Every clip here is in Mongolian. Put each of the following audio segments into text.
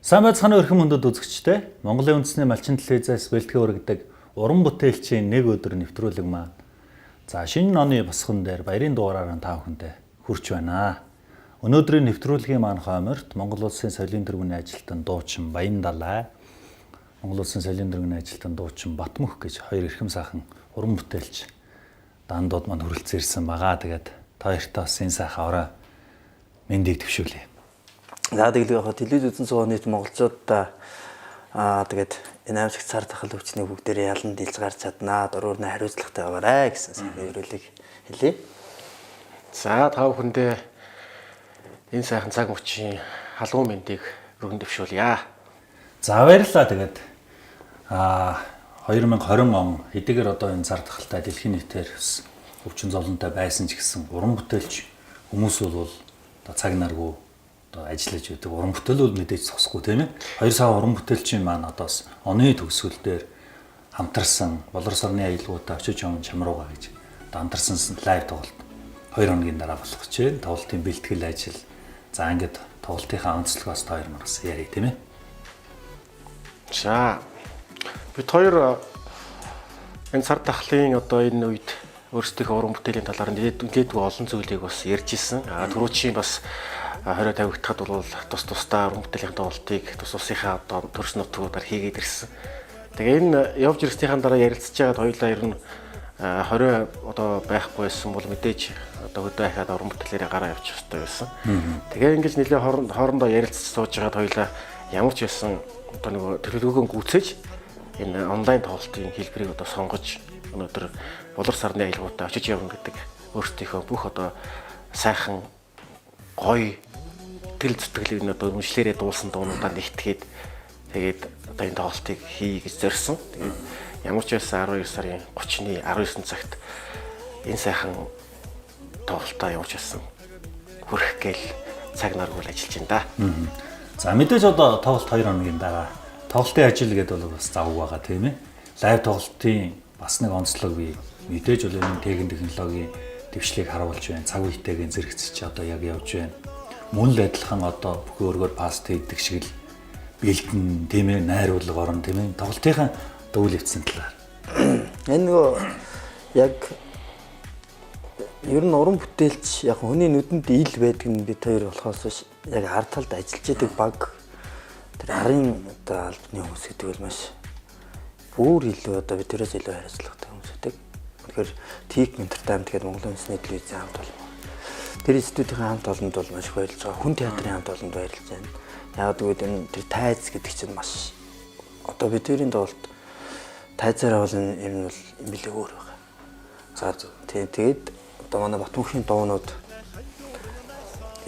Сайн байцгаана уу эрхэм хүндэт үзэгчдээ. Монголын үндэсний малчин телевизээс бэлтгэн өргөдөг уран бүтээлчийн нэг өдөр нэвтрүүлэг маань. За шинэ оны босгон дээр баярын дугаараар та бүхэндээ хүрч байна. Өнөөдрийн нэвтрүүлгийн маань хойморт Монгол Улсын соёлын тэргүүний ажилтан дуучин Баян Далай, Монгол Улсын соёлын тэргүүний ажилтан дуучин Батмөх гэж хоёр эрхэм сайхан уран бүтээлч дандууд маань хүрэлцэн ирсэн байгаа. Тэгээд та хоёртоо бас энэ сайхан орой мэндийг төвшүүлье. За тэгэл яг телевиз үзэн суугаа нийт монголчуудаа тэгээд энэ аимшиг цар тахал өвчнийг бүгдээрээ ялан дийлж гарч чаднаа. Дөрөөр нь хариуцлагатай байгаарай гэсэн сайхан ерөөлийг хэлье. За та бүхэндээ энэ сайхан цаг мөчийн халуун мэндийг өргөн дэвшүүлье. За баярлалаа. Тэгээд 2020 он хэдийгээр одоо энэ цар тахалтай дэлхийн нийтээр бас өвчин зовлонтой байсан ч гэсэн уран бүтээлч хүмүүс бол одоо цаг наргүй одоо ажиллаж байдаг. Уран бүтээл бол мэдээж зогсохгүй тийм ээ. Хоёр сая уран бүтээлчийн маань одоо бас оны төгсгөл дээр хамтарсан Болор сарны аялгуудаа очиж явна чам руугаа гэж одоо хамтарсан live тоглолт 2 хоногийн дараа болох гэж байна. Тоглолтын бэлтгэл ажил за ингээд тоглолтынхаа онцлогоос та хоёр маань бас ярив тийм ээ. За бид хоёр энэ цар тахлын одоо энэ үед өөрсдийнхөө уран бүтээлийн талаар нэлээдгүй олон зүйлийг бас ярьж исэн. Түрүүчийн бас 20 тавигдахад бол тус тусдаа уран бүтээлийн тоглолтыг тус усынхаа одоо төрс нутгуудаар хийгээд ирсэн. Тэгээ энэ явж ирснийхаа дараа ярилцж байгаад хоёулаа ер нь 20 одоо байхгүй байсан бол мэдээж одоо хөдөө ахаад уран бүтээлээрээ гараа явчих хэрэгтэй байсан. Тэгээ ингэж нэлээ хоорондоо ярилцж сууж байгаад хоёулаа ямар ч байсан одоо нөгөө төлөвлөгөөгөө гүйцээж энэ онлайн тоглолтын хэлбэрийг одоо сонгож өнөөдөр Болор сарны аялгуудаа очиж явна гэдэг өөрсдийнхөө бүх одоо сайхан гоё сэтгэл зүтгэлийг нь одоо өргөнчлэрээ дуулсан дуунуудаа нэгтгээд тэгээд одоо энэ тоглолтыг хий гэж зорьсон. Тэгээд ямар ч байсан 12 сарын 30-ны 19 цагт энэ сайхан тоглолтоо ямар ч байсан хүрэх гээл цаг наргүй ажиллаж байна да. За мэдээж одоо тоглолт 2 хоногийн дараа тоглолтын ажил гэдэг бол бас завг байгаа тийм ээ. Live тоглолтын бас нэг онцлог бий. Мэдээж бол энэ техник технологийн дэвшлийг харуулж байна. Цаг үетэйгээ зэрэгцэж одоо яг явж байна. Мөн л адилхан одоо бүхэн өргөөр паст хийдэг шиг л бэлдэн тийм ээ, найруулга орно тийм ээ. Тоглолтынхаа үйл явцын талаар. Энэ нөгөө яг ер нь уран бүтээлч яг хүний нүдэнд ил байдаг нь бид хоёр болохоос биш яг ард талд ажиллаж идэг баг тэр арын одоо албаны хүмүүс гэдэг бол маш бүр илүү одоо бид тэрээс илүү хариуцлагатай хүмүүс байдаг. Тэгэхээр Тик Entertainment гэдэг Монголын үндэсний телевизийн хамт олон. Тэр институтийн хамт олонд бол маш их баярлж байгаа. Хүн театрын хамт олонд баярлж байна. Яг гэвэл энэ тэр тайз гэдэг чинь маш одоо бид тэрийн тоглолт тайзаараа бол энэ нь бол юм билээ өөр байгаа. За тийм тэгээд одоо манай Батмөнхийн дуунууд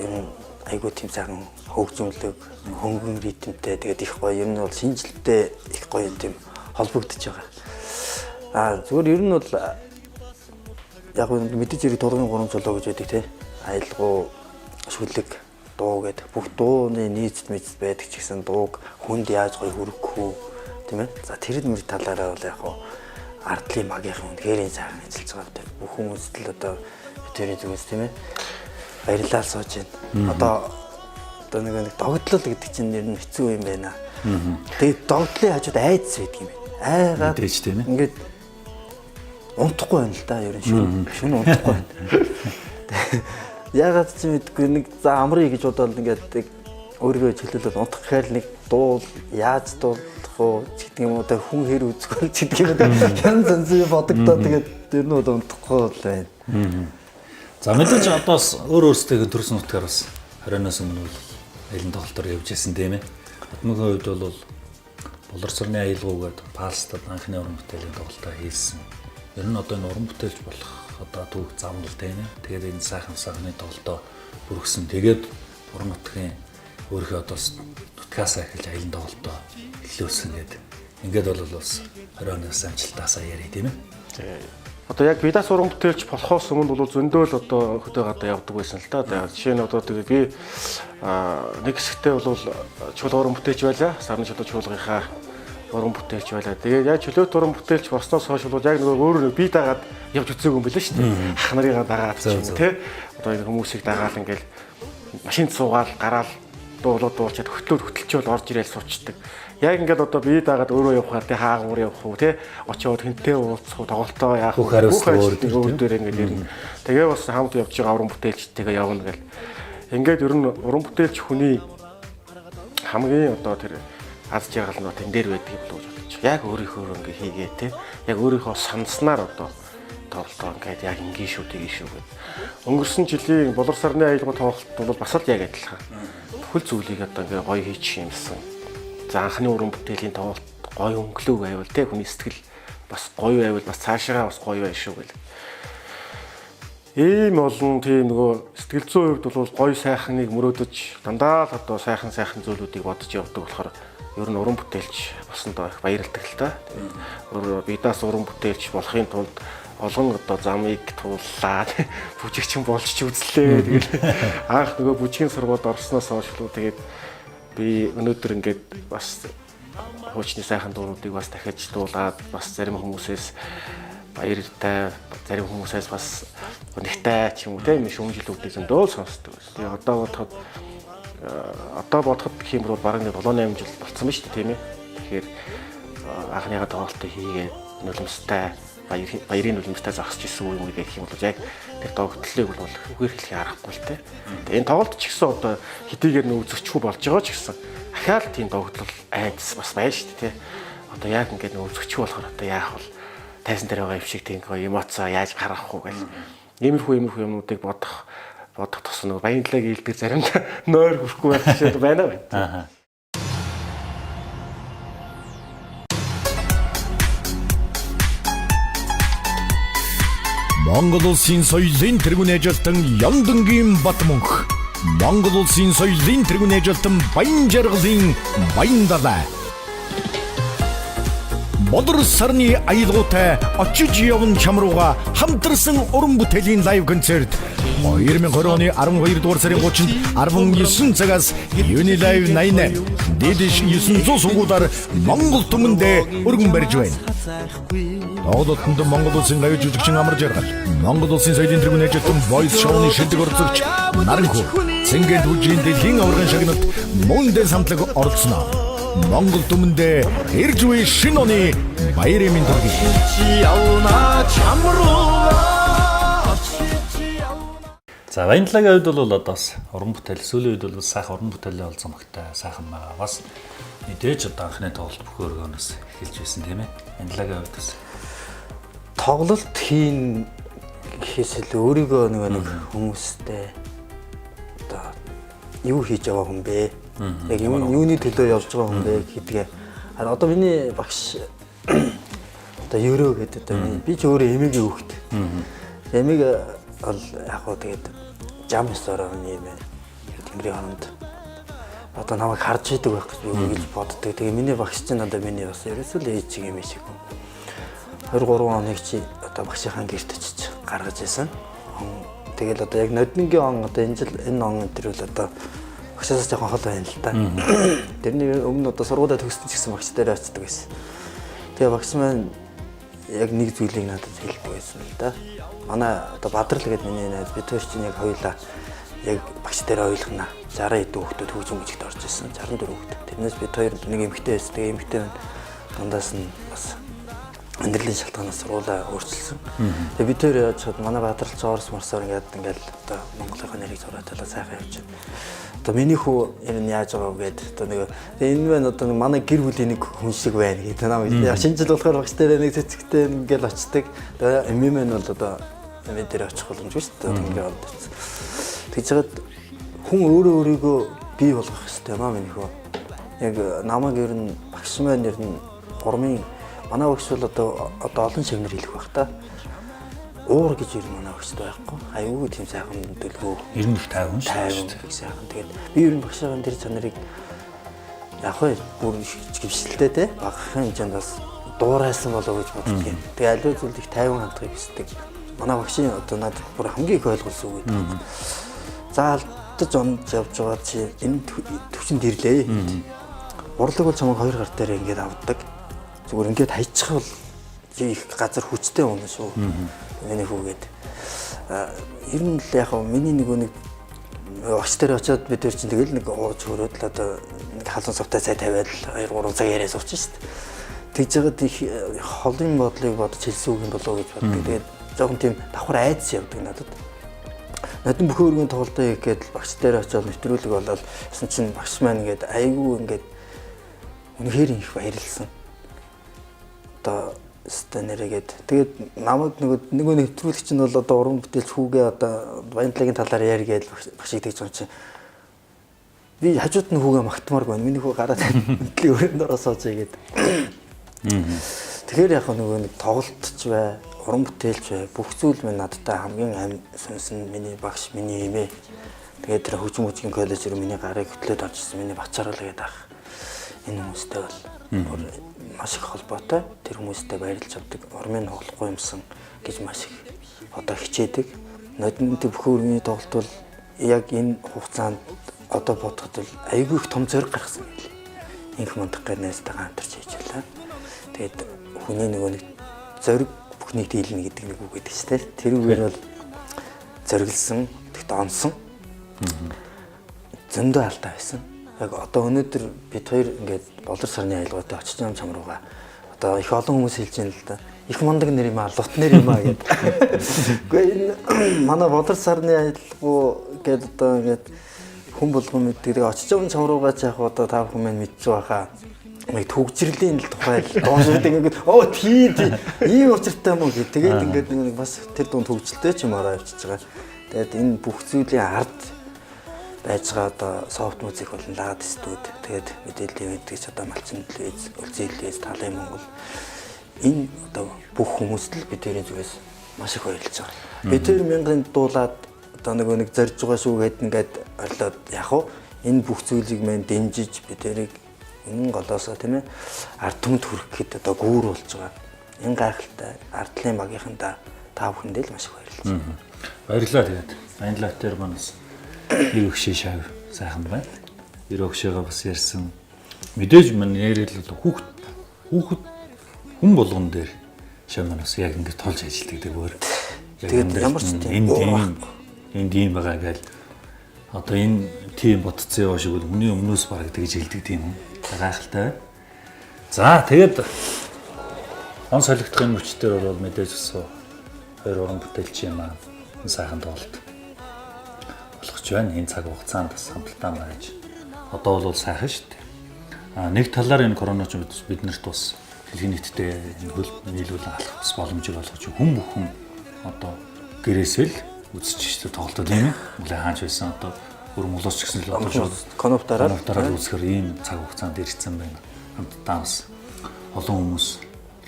ер нь айгүй тийм сайхан хөгжмөлөг, хөнгөн ритмтэй тэгээд их гоё ер нь бол шинжилтэй их гоё тийм холбогдож байгаа. Зүгээр ер нь бол яг мэдээж хэрэг тулгын гурван чулуу гэж байдаг тий. Аялгау, шүлэг, дуу гэдэг бүх дууны нийцэд мэдс байдаг ч гэсэн дууг хүнд яаж гоё хүргэх үү тийм ээ. За тэр мөр талаараа бол яг ардлын багийнхан үнэхээр сайхан ажиллаж байгаа гэдэг. Бүх хүмүүст л одоо бидний зүгээс тийм ээ баярлалаа сууж байна. Одоо нэг догтлол гэдэг чинь нэр нь хэцүү юм байна. Тэгээд догтлын хажууд айдас байдаг юм байна. Айгаад мэдээж тийм ээ. Ингээд унтахгүй байна л да ер нь шүн унтахгүй байна. Яагаад ч мэдгүй нэг за амрыг гэж бодоод ингээд өөрийгөө чөлөөлөл унтах гэхээр нэг дуул яаж дуулах уу гэдэг юм уу та хүн хэр үзэх вэ гэдэг юм уу янз янзын бодогдоо тэгээд ер нь бол унтахгүй л байна. За мэдээж одоо бас өөр өөрсдөө төрсөн нутгаар бас 20-оос өмнө бол аялын тоглолтоор явж байсан тийм ээ. Батмөхийн хувьд бол Болор сарны аялгаугээд Палстад анхны уран бүтээлийн тоглолтоо хийсэн. Ер нь одоо энэ уран бүтээлч болох одоо түүх зам л тийм ээ. Тэгээд энэ сайхан сайхны тоглолтоо бүргсэн. Тэгээд уран нутгийн өөрийнхөө одоо нутгаасаа эхэлж аялын тоглолтоо эхлүүлсэн гэдэг. Ингээд бол бас 20 оноос амжилтаасаа ярив тийм ээ. Одоо яг бидас уран бүтээлч болохоос өмнө бол зөндөө л одоо хөдөө гадаа явдаг байсан л да. Жишээ нь одоо тэгээд би нэг хэсэгтээ бол чуулга уран бүтээлч байлаа. Сарны чулуу чуулгынхаа уран бүтээлч байлаа. Тэгээд яг чөлөөт уран бүтээлч болсноос хойш бол яг нөгөө өөр би дагаад явж үзээгүй юм билээ шүү дээ. Ах нарыгаа дагаад ч юм тий. Одоо энэ хүмүүсийг дагаал ингээл машинд суугаал гараал Дуулуу дуулчаад хөтлөөд хөтөлчөөл орж ирээл суучдаг. Яг ингээд одоо бие дагаад өөрөө явахаар тий хаагуур явах уу тий очиод хэнтэй уулзах уу тоглолтоо яах уу бүх хариуцлага өөр дээр ингээд ирнэ. Тэгээ бас хамт явж байгаа уран бүтээлчтэйгээ явна гэл. Ингээд ер нь уран бүтээлч хүний хамгийн одоо тэр аз жаргал нь тэн дээр байдаг юм болов уу гэж бодож. Яг өөрийнхөө ингээ хийгээ те. Яг өөрийнхөө санснаар одоо тоглолтоо ингээд яг ингээ шүү тгий шүү гэд. Өнгөрсөн жилийн Булар сарны аялгау тоглолт бол бас л яг адилхан. Бүхэл зүйлийг одоо ингээ гоё хийчих юмсан. За анхны уран бүтээлийн тоглолт гоё өнгөлөг байвал те хүний сэтгэл бас гоё байвал бас цаашаа бас гоё байх шүү гэл. Ийм олон тийм нөгөө сэтгэл зүйн хувьд бол гоё сайхныг мөрөөдөж дандаа л одоо сайхан сайхан зүйлүүдийг бодож явдаг болохоор ер нь уран бүтээлч болсондоо их баярлдаг л та. Тэгээд бидаас уран бүтээлч болохын тулд олон одоо замыг тууллаа. Бүжигчин болж ч үзлээ. Тэгээд анх нөгөө бүжгийн сургуульд орсноос хойш л тэгээд би өнөөдөр ингээд бас хуучны сайхан дуунуудыг бас дахиж дуулаад бас зарим хүмүүсээс баяртай, зарим хүмүүсээс бас гонигтай ч юм уу тийм шүүмжлүүдийг зөндөө сонсдог. Тэгээ одоо бодоход гэх юм бол бараг нэг 7 8 жил болцсон ба шүү дээ тийм ээ. Тэгэхээр анхныхаа тоглолтыг хийгээд нулимстай баярын нулимстай зогсож исэн үе гэх юм бол яг тэр догтлыг бол үгээр хэлэх аргагүй л те. Тэгээ энэ тоглолт ч гэсэн одоо хэдийгээр нөө үзэгчгүй болж байгаа ч гэсэн ахаал тийм догтлол айдас бас байна шүү дээ те. Одоо яг ингээд нөө үзэгчгүй болохоор одоо яах вэ? Тайзан дээр байгаа юм шиг тийм гоё эмоцоо яаж гаргах уу гэл. Иймэрхүү юмнуудыг бодох тусам нөгөө баянлагийн хэл дээр заримдаа нойр хүрхгүй байх шиг байна байна. Монгол улсын соёлын тэргүүн ажилтан Яндангийн Батмөнх. Монгол улсын соёлын тэргүүн ажилтан Баян жаргалын Баяндалай. Болор сарны аялгаутай очиж явна чам руугаа хамтарсан уран бүтээлийн лайв концерт 2020 оны 12 дугаар сарын 30-нд 19 цагаас Unilive 88 Дэдэш 900 суугуудаар Монгол түмэндээ өргөн барьж байна. Тоглолтод Монгол улсын гавь жүжигчин Амар Жаргал, Монгол улсын соёлын тэргүүн ажилтан Voice Show-ны шилдэг оролцогч Наранхүү, Цэнгэлд бүжгийн дэлхийн аваргын шагналт мөндөө самтлаг оролцоно. Монгол түмэндээ ирж буй шинэ оны баярын минь төргий. За Баянлагийн хувьд бол одоо бас уран бүтээл сүүлийн үед бол сайхан уран бүтээлийн ол зомогтой сайхан байгаа. Бас мэдээж одоо анхны тоглолт бүх өргөнөөс эхэлж байсан тийм ээ. Баянлагийн хувьд бас тоглолт хийн гэхээс илүү өөрийгөө нэг хүмүүстэй одоо юу хийж байгаа хүн бэ? Яг юуны төлөө явж байгаа хүн бэ гэдгээ. Харин одоо миний багш одоо Өрөө гэдэг одоо би ч өөрөө эмээгийн хүүхэд. Эмээг бол яг хөө тэгээд жам ёсороо миний юм байна. Тэнгэрийн хооронд одоо намайг харж идэг байх гэж би гэж боддог. Тэгээ миний багш чинь одоо миний бас ерөөсөө л ээж шиг юм шиг. 23 оныг чи одоо багшийнхаа гэрт очиж гаргаж ирсэн. Тэгэл одоо яг ноднингийн он одоо энэ жил энэ он энэ төр бол одоо багшаас жоохон хол байна л да. Тэрний өмнө одоо сургуулаа төгссөн ч гэсэн багш дээр очдог байсан. Тэгээ багш маань яг нэг зүйлийг надад хэлдэг байсан л да. Манай одоо Бадрал гэдэг миний найз бид хоёр чинь яг хоёулаа яг багш дээр ойлгоно. 60 хэдэн хүүхдүүд хөгжим бүжигт орж ирсэн. 64 хүүхд. Тэрнээс бид хоёр нэг эмэгтэй байсан. Тэгээ эмэгтэй нь дундаас нь бас амьдралын шалтгаанаас сургуулаа өөрчилсөн. Тэгээ бид хоёр яаж чад манай Бадрал ч Орос морсоор ингээд ингээл одоо Монголынхаа нэрийг зураад сайхан явж байна. Одоо миний хүү энэ нь яаж байгаа вэ гэд одоо нэг энэ байна одоо манай гэр бүлийн нэг хүн шиг байна гэдэг намайг. Яг шинэ жил болохоор багш дээр нэг цэцэгтэй ингээл очдог. Тэгээ эмээ мэн бол одоо эмээ дээр очих боломжгүй шүү дээ. Ингээд орд очсон. Тэгж жагаад хүн өөрөө өөрийгөө бий болгох хэрэгтэй юм аа миний хүү. Яг намайг ер нь багш маань ер нь гурмын манай багш бол одоо олон шагнар хэлэх байх та. Уур гэж ер нь манай багшд байхгүй. Аюулгүй тийм сайхан дөлгөө. Ер нь их тайван шүү дээ. Их сайхан. Тэгээд би ер нь багшийн тэр чанарыг яг вэ бүр гівшилтэй те. Багахан хэмжээнд бас дуурайсан болов гэж боддог юм. Тэгээ аливаа зүйлд их тайван хандахыг хүсдэг. Манай багшийн одоо надад бүр хамгийн их ойлгуулсан үг гэдэг. За алдаж онж явж байгаа чи энэ төвчөнд ирлээ. Урлаг бол чамайг хоёр гар дээр ингээд авдаг. Зүгээр ингээд хайчих бол чи их газар хүчтэй унаа шүү. Миний хүүгээд. Ер нь л яг миний нөгөө нэг Багш дээр очиод бид нар чинь тэгэл нэг ууж хөрөөд л одоо нэг халуун сувтай цай тавиад 2 3 цаг яриа сууч шүү дээ. Тэгж жагаад их холын бодлыг бодож хэлсэн үг юм болоо гэж боддог. Тэгээд жоохон тийм давхар айдас явдаг надад. Нодон бүхэн өргөн тоглолтоо хийх гээд багш дээр очиод нэвтрүүлэг болоод гэсэн чинь багш маань ингээд айгүй ингээд үнэхээр их баярлсан. Одоо өстой нэрээгээд тэгээд намайг нөгөө нэвтрүүлэгч нь бол одоо уран бүтээлч хүүгээ одоо Баянтлагийн талаар яар гээд багшиг тэгж байгаа чинь би хажууд нь хүүгээ магтмааргүй байна. Миний хүү гараад мэдлэг өрөөнд ороо сууж игээд. Тэгэхээр яг нөгөө нэг тоглолтч бай, уран бүтээлч бай, бүх зүйл минь надтай хамгийн амь сүнс нь миний багш, миний эмээ. Тэгээд тэр хөгжим бүжгийн коллеж руу миний гарыг хөтлөөд орж ирсэн миний бачаарал гэдэг ах. Энэ хүмүүстэй бол маш их холбоотой. Тэр хүмүүстэй баярлж авдаг. Урмын тоглохгүй юмсан гэж маш их одоо хичээдэг. Нодон бүхэн өргөний тоглолт бол яг энэ хугацаанд одоо бодоход бол айгүй их том зориг гаргасан юм лээ. Инх мундах гээд найзтайгаа хамтарч хийж байлаа. Тэгээд хүний нөгөө нэг зориг бүхнийг дийлнэ гэдэг нэг үг гэдэг чинь тийм. Тэр үгээр бол зориглосон, тэгтээ онсон. Зөндөө алдаа байсан. Яг одоо өнөөдөр бид хоёр ингээд болор сарны аялгаутай очиж юм чам руугаа одоо их олон хүмүүс хэлж байна л да. Их мундаг нэр юм аа, лут нэр юм аа гэдэг. Үгүй энэ манай болор сарны аялгау гэдэг одоо ингээд хүн болгон мэддэг. Тэгээ очиж юм чам руугаа ч яг одоо та бүхэн мань мэдж байгаа. Нэг төгжрлийн л тухай л дуушдаг ингээд оо тий тий ийм учиртай юм уу гэх. Тэгээд ингээд нэг бас тэр дунд төгжрэлтэй ч юм ороо явчихж байгаа. Тэгээд энэ бүх зүйлийн ард байж байгаа одоо софт музик болон лаад студ тэгээд мэдээллийн мэддэг ч одоо малчин телевиз, өлзий телевиз, талын Монгол энэ одоо бүх хүмүүст л бид хоёрын зүгээс маш их баярлж байгаа. Бид хоёр мянган дуулаад одоо нөгөө нэг зорж байгаа шүү гэд ингээд орлоод яг уу энэ бүх зүйлийг мэн дэмжиж бид хоёрыг үнэн голоосоо тийм ээ ард түмэнд хүрэхэд одоо гүүр болж байгаа. Энэ гайхалтай ардлын багийнхандаа та бүхэндээ л маш их баярлж байна. Баярлалаа тэгээд. Баярлалаа тэр манаас нэг өгшөө шав сайхан байна. Ерөө өгшөөгөө бас ярьсан. Мэдээж мань нэрэл бол хүүхэд хүн болгон дээр шав манаас яг ингэж тулж ажилладаг дээр өөр. Тэгээд ямар ч тийм энд ийм байгаа гээл одоо энэ тийм ботцсон яваа шиг хүний өмнөөс бараг тэгж хэлдэг тийм үү. Гайхалтай. За тэгээд он солигдох энэ мөчтөр бол мэдээж бас хоёр уран бүтээлч юм аа. Энэ сайхан тоглолт болох ч байна. Энэ цаг хугацаанд бас хамтдаа байж. Одоо бол сайхан шүү дээ. А нэг талаар энэ корона ч биднэрт бас дэлхийн нийтдээ энэ хөл нийлүүлэн алах бас боломжийг олгож хүн бүхэн одоо гэрээсээ л үзэж шүү дээ тоглолтоо тийм ээ. Үлээ хаач байсан одоо бүр Монголоос ч гэсэн л одоо шууд коноптаараа үзэхэр ийм цаг хугацаанд ирсэн байна. Хамтдаа бас олон хүмүүс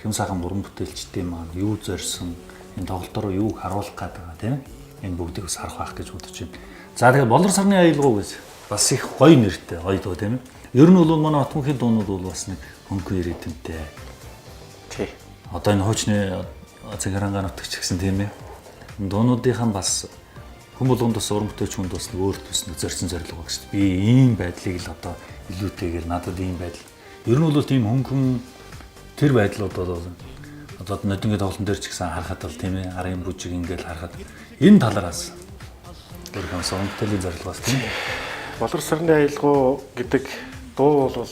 хэм сайхан уран бүтээлчдийн маань юу зорьсон энэ тоглолтоор юуг харуулах гээд байгаа тийм ээ. Энэ бүгдийг бас харах байх гэж бодож байна. За тэгэхээр болор сарны аялгау гэж бас их гоё нэртэй гоё дуу тийм ээ. Ер нь бол манай Батмөнхийн дуунууд бол бас нэг хөнгөн ирээдүйнтэй. Тий. Одоо энэ хуучны цагарангаа нутагч гэсэн тийм ээ. Дуунуудынхаа бас хүн болгонд бас уран бүтээлч хүнд бас нэг өөр төс нэг зорьсон зорилго баг шүү дээ. Би ийм байдлыг л одоо илүүтэйгээр надад ийм байдал. Ер нь бол тийм хөнгөн тэр байдлууд бол одоо нодингийн тоглолтын дээр ч гэсэн харахад бол тийм ээ арын бүжиг ингээл харахад энэ талаараас өөр хамс уран бүтээлийн зорилгоос тийм ээ. Болор сарны аялгау гэдэг дуу бол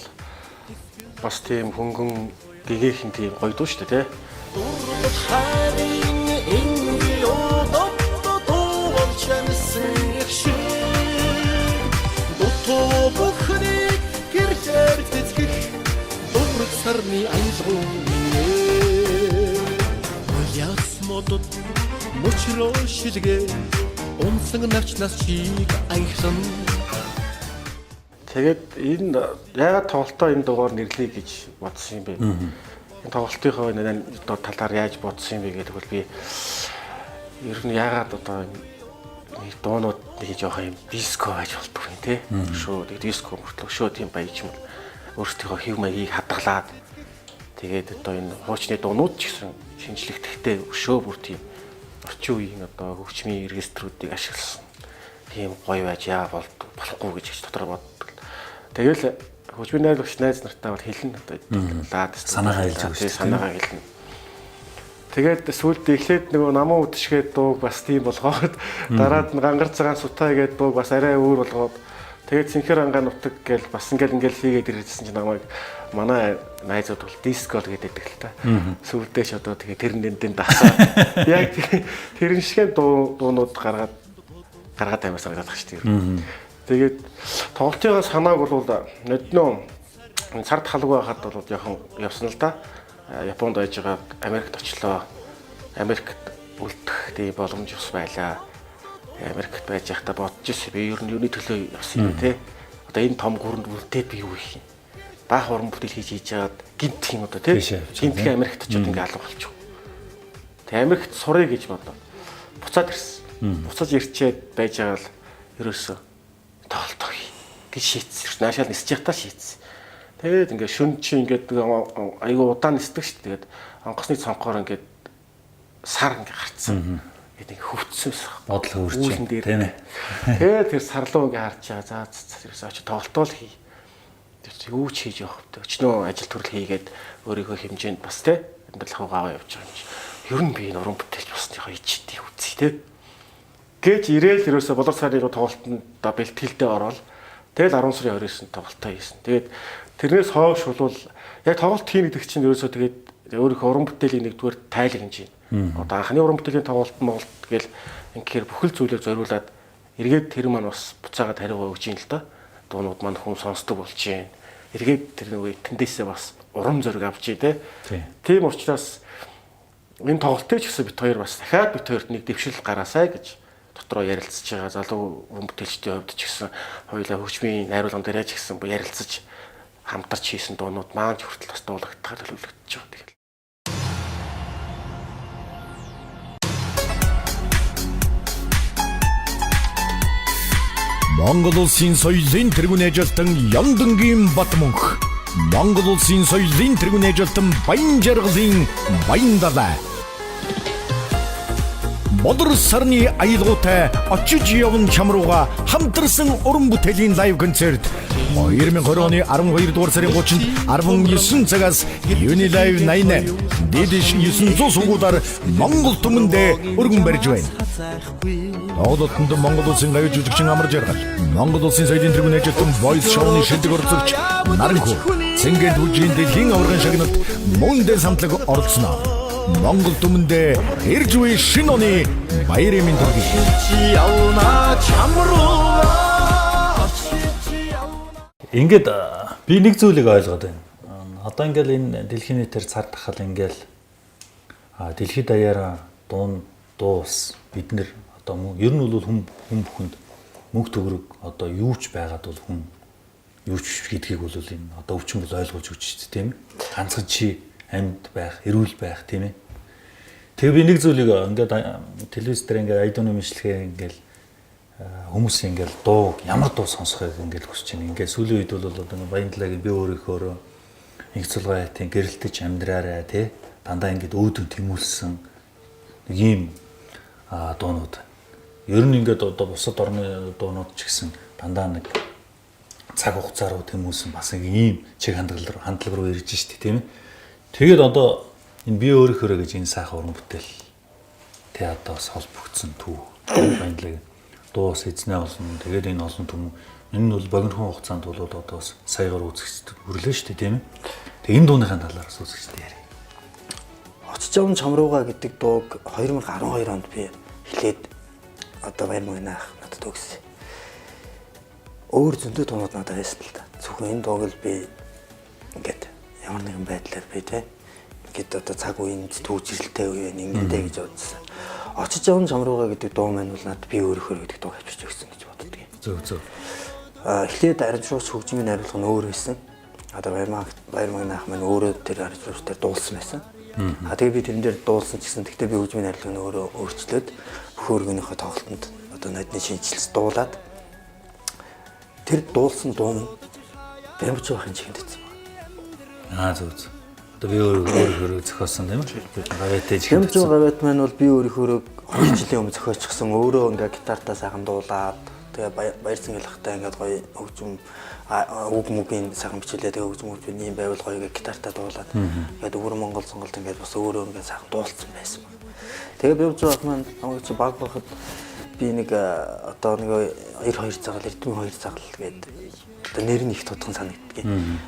бас тийм хөнгөн гэгээхэн тийм гоё дуу шүү дээ тий. Сарны аялгау Яс модод мөчрөө шилгээ унсан навчнаас чиг анхлан. Тэгээд энэ яагаад тоглолтоо энэ дугаар нэрлэе гэж бодсон юм бэ? Энэ тоглолтынхоо энэ одоо талаар яаж бодсон юм бэ гэдэг бол би ер нь яагаад одоо нэг дуунууд нэг жоох юм диско байж болдгоо юм те. Шүү тэг диско мөртлөө шүү тийм баяж юм өөрсдийнхөө хэв маягийг хадгалаад тэгээд одоо энэ хуучны дуунууд ч гэсэн шинжлэхтэйтэй өшөө бүр тийм орчин үеийн одоо хөгжмийн регистрүүдийг ашигласан тийм гоё байж яа болохгүй гэж дотор боддог. Тэгэл хөгжмийн найрлагч найз нартаа бол хэлнэ одоо лаад санаагаа хэлж байгаа шүү дээ. Санаагаа хэлнэ. Тэгээд сүүлд эхлээд нөгөө намуу үдшгээд дууг бас тийм болгоод, дараад нь гангар цагаан сутай гээд дууг бас арай өөр болгоод, тэгээд цэнхэр ангаа нутаг гээл бас ингээл хийгээд ирсэн чинь намайг манай найзууд бол диско л гэдэг л та. Сүүлдээ ч одоо тэгээд тэр нэндэн дасаа. Яг тэрэн шиг дуунууд гаргаад амар санагдаад байгаа шүү дээ. Тэгээд тоглолтын санааг бол нодноо цар тахалгүй байхад бол жоохон явсан л да. Японд байж байгаа Америкт очлоо. Америкт үлдэх тийм боломж бас байлаа. Америкт байж байхдаа бодож ирсэн. Би ер нь юуны төлөө явсан юм бэ те. Одоо энэ том гүрэнд үлдээд би юу хийх юм? Баах уран бүтээл хийж жаад гинт юм одоо те. Гинтхэн Америкт очиод ингээ алга болчих. Тэгээ Америкт сурыг гэж бодлоо. Буцаад ирсэн. Буцаж ирчээд байж байгаа л ерөөсөө тоглолтоо хий гэж шийдсэн. Наашаал нисэж явахдаа шийдсэн. Тэгээд ингээ шүн чи ингээд айгүй удаан нисдэг шүү дээ. Тэгээд онгоцны цонхоор ингээд сар ингээ гарцсан. Ингээд ингээ хөвцсөн байсан. Бодол хөвөрч. Тийм ээ. Тэгээд тэр сарлуу ингээ харж байгаа. За ерөөсөө очиж тоглолтоо л хий. Тэр чи юу ч хийж явах вэ? Өчнөө ажил төрөл хийгээд өөрийнхөө хэмжээнд бас те амьдрал руу явж байгаа юм чи. Ер нь би энэ уран бүтээлч болсныхоо ичдээ үзье те. Гэж ирээл ерөөсөө болор сарын тоглолтод бэлтгэлдээ ороод тэгэл 10 сарын 29-нд тоглолтоо хийсэн. Тэгээд тэрнээс хойш бол яг тоглолт хийнэ гэдэг чинь ерөөсөө тэгээд өөрийнхөө уран бүтээлийн нэгдүгээр тайлаг хэмжээ. Одоо анхны уран бүтээлийн тоглолт Монголд гээл ингээр бүхэл зүйлээр зориулаад эргээд тэр маань бас буцаагаад хариугаа өгч юм л да. Дуунууд маань хүн сонсдог болж байна. Эргээд тэр нөгөө тэндээсээ бас урам зориг авч тий. Тийм учраас энэ тоглолтыг ч гэсэн бит хоёр бас дахиад бит хоёрт нэг дэвшил гараасай гэж дотроо ярилцж байгаа. Залуу уран бүтээлчдийн хувьд ч гэсэн хоёулаа хөгжмийн найруулган дээр ч гэсэн ярилцаж хамтарч хийсэн дуунууд маань ч хүртэл бас дуулагдахаар төлөвлөгдөж байгаа. Тэгэхээр Монгол улсын соёлын тэргүүн ажилтан Ямдангийн Батмөнх, Монгол улсын соёлын тэргүүн ажилтан Баян жаргалын Баяндалай. Болор сарны аялгаутай очиж явна чам руугаа хамтарсан уран бүтээлийн live концерт 2020 оны 12 дугаар сарын 30-нд 19 цагаас Unilive 88 Дэдэш 900 сувгуудаар Монгол түмэндээ өргөн барьж байна. Тоглолтод Монгол улсын гавь жүжигчин Амар Жаргал, Монгол улсын соёлын тэргүүн ажилтан Voice Show-ны шилдэг оролцогч Наранхүү, Цэнгэд бүжгийн дэлхийн аваргын шагналт Мөндөө самтлаг оролцоно. Монгол түмэндээ ирж буй шинэ оны баярын минь төргий. Ингээд би нэг зүйлийг ойлгоод байна. Одоо ингээл энэ дэлхийн нийтээр цар тахал ингээл дэлхийд даяараа дуус бид нэр одоо ер нь бол хүн бүхэнд мөнгө төгрөг одоо юу ч байгаад бол хүн юу ч гэдгийг бол энэ одоо өвчин бол ойлгуулж өгч шүү дээ, тийм ээ. Ганцхан чи амьд байх, эрүүл байх, тийм ээ. Тэгээ би нэг зүйлийг ингээд телевиз дээр ингээд айдууны мэдлэгээ ингээд хүмүүс ингээд дуу ямар дуу сонсохыг ингээд хүсэж байна. Ингээд сүүлийн үед бол одоо Баяндалагийн би өөрийнхөө инх цулгаа хайтын гэрэлтэж амьдраарай тий. Дандаа ингээд өөдөн тэмүүлсэн нэг ийм дуунууд. Ер нь ингээд одоо бусад орны дуунууд ч гэсэн дандаа нэг цаг хугацаа руу тэмүүлсэн бас нэг ийм чиг хандлага руу ирж штэ тийм ээ. Тэгээд одоо энэ би өөрийнхөө гэж энэ сайхан уран бүтээл тий одоо бас холбогдсон төв Баяндалагийн дуус эзнээ олон тэгээд энэ олон түмэн энэ нь бол богинохон хугацаанд бол одоо бас саягаар үзэгчдэд хүрлээ шүү дээ тийм ээ. Тэгээд энэ дууныхаа талаар бас үзэгчдэд ярив. Очиж явна чам руугаа гэдэг дууг 2012 онд би эхлээд одоо Баяр мөгнөх надад өгсөн. Өөр зөндөө дуунууд надад байсан л та. Зөвхөн энэ дууг л би ингээд ямар нэгэн байдлаар би те ингээд одоо цаг үеийн түүжрэлтэй үе ингэдэ гэж бодсон. Очиж явна чам руугаа гэдэг дуу маань бол надад би өөрөөхөө гэдэг дуу авчирч өгсөн гэж боддог юм. Зөв. Эхлээд аранжууч хөгжмийн найруулга нь өөр байсан. Одоо Баяр мөгнөх маань өөрөө тэр аранжууч дээр дуулсан байсан. Тэгээ би тэрэн дээр дуулсан ч гэсэн гэхдээ би хөгжмийн найруулгыг нь өөрөө өөрчлөөд бүх өргөнийхөө тоглолтод одоо нодны шинжилс дуулаад тэр дуулсан дуу нь Бямбч бахын чихэнд ицсэн байна. Зөв. Одоо би өөрөөхөө зохиосон тийм ээ. Гавьяатай чихэнд. Бямбч гавьяат маань бол би өөрөөхөө 2 жилийн өмнө зохиочихсон. Өөрөө ингээ гитартаа сайхан дуулаад Тэгээ баяр цэнгэлхтэй ингээд гоё хөгжим үг мүгийн сайхан бичүүлээ. Тэгээ хөгжим хөгжим ийм байвал гоё гэх гитартаа дуулаад ингээд өвөр Монгол сонголт ингээд бас өөрөө ингээд сайхан дуулсан байсан. Тэгээ би явж маань намайг чи баг байхад би нэг одоо нэг 92 цагаал Эрдмийн 2 цагаал гээд одоо нэр нь их тодхон санагддаг.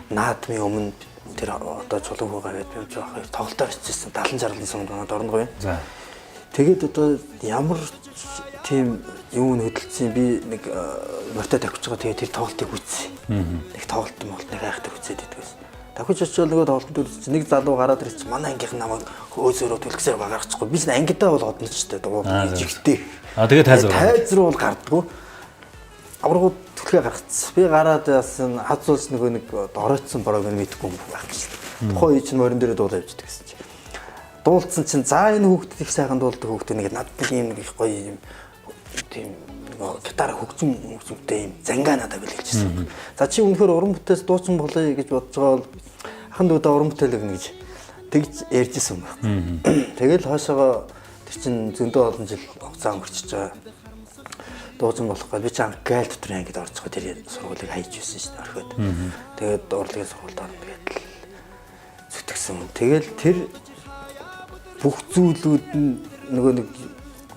Наадмын өмнө тэр одоо чулуу хүү гавьяд би явж байгаа хоёр тоглолтоор очижсэн 70 60 сумд манай Дорногов. За. Тэгээд одоо ямар тийм юм хөдөлсөн би нэг морьтой тавьчих байгаа тэгээд тэр тоглолтыг үзсэн. Нэг тоглолт молт нэг айхтар үзээд идэг байсан. Давхиж очиод нөгөө тоглолтод үзсэн нэг залуу гараад ирчих манай ангийнх намайг хөөсөрөө түлхсээр гаргачихгүй. Би ч ангидаа бол одно ч гэдэг дуу жигтэй. Аа тэгээд тайз руу. Тайз руу бол гардггүй. Аврагууд түлхээ гаргацсан. Би гараад яасан хазуулс нөгөө нэг доройтсон бороог нь мэдэхгүй юм байх гэж. Тухайн үе чинь морин дээрээ дуулаа явждаг гэсэн чинь. Дуулсан чинь за энэ хүүхдэд их сайхан дуулдаг хүүхд нэг надад нэг юм их гоё юм тийм нөгөө гитар хөгжим хөгжимтэй юм зангаа надад бэлгэлжсэн. За чи үнэхээр уран бүтээлс дуучин болъё гэж бодож байгаа бол ахан дүүдээ уран бүтээл өгнө гэж тэгж ярьжсэн юм байна. Тэгэл хойшоогоо тэр чин зөндөө олон жил хугацаа өнгөрчөж байгаа. Дуучин болох гал би чи ангайл дотор ангид орж байгаа тэр сургуулийг хайж байсан шүү дээ орхиод. Тэгээд урлагийн сургуульд орно гэдэл зүтгэсэн. Тэгэл тэр бүх зүйлүүд нь нөгөө нэг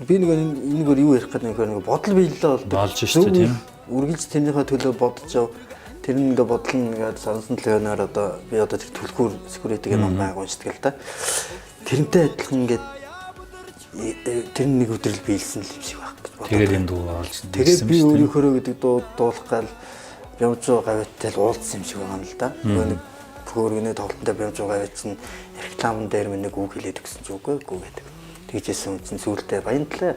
би нөгөө энэгээр юу ярих гэдэг нэг бодол биелэлээ болдог. Болж шүү дээ тийм. Үргэлж тэрнийхээ төлөө бодож яв. Тэр нь ингээ бодол нь ингээд сансан төлөөнөөр одоо би одоо тэр түлхүүр security-г ном байг уншдаг л да. Тэрнтэй адилхан ингээд тэр нэг өдрөл биелсэн л юм шиг байх гэж бодлоо. Тэгээд энэ дуу олж Тэгээд би өөрийнхөөрөө гэдэг дуу дуулах гал Бямжуу гавьттай л уулзсан юм шиг байгаа юм л да. Нөгөө нэг хөөргөний тоглолтод Бямжуу гавьт чинь рекламн дээр минь нэг үг хэлээд өгсөн чи үгүй үгүй гэдэг. Тэгжсэн юм чинь сүултээ баянтлаа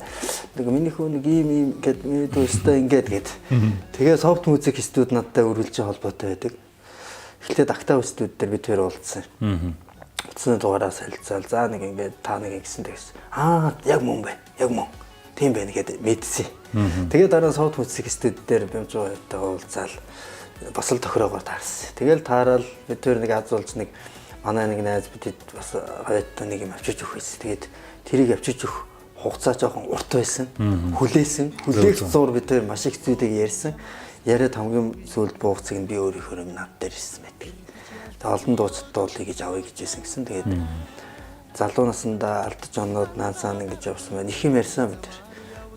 нэг миний хүү нэг ийм ийм гэд миний дүү өстой ингээд гэд. Тэгээ софт музик студ надтай үргэлжийн холбоотой байдаг. Эхлээд Актав студ дээр бид хоёр уулзсан. Утасны дугаараас харилцаал. За нэг ингээд та нэг ингэсэн тэгсэн. Аа яг мөн байна. Яг мөн. Тийм байна гэд мэдсэн. Тэгээ дараа нь софт музик студ дээр Бямжуу гавьтайгаа уулзаал бас л тохироогоор таарсан. Тэгэл таарал бид хоёр нэг аз болж нэг манай нэг найз бидэд бас гавьтаа нэг юм авчиж өгөх байсан. Тэгээд тэрийг авчиж өгөх хугацаа жоохон урт байсан. Хүлээсэн. Хүлээх зур бид хоёр маш их зүйлийг ярьсан. Яриад хамгийн сүүлд буугцыг нь би өөрийнхөө юм над дээр ирсэн байдаг. Тэгээ олон дуучид дуулъя гэж авъя гэж байсан гэсэн. Тэгээд залуу насндаа алдаж оноод наацаан ингэж явсан байна. Их юм ярьсан бид тэр.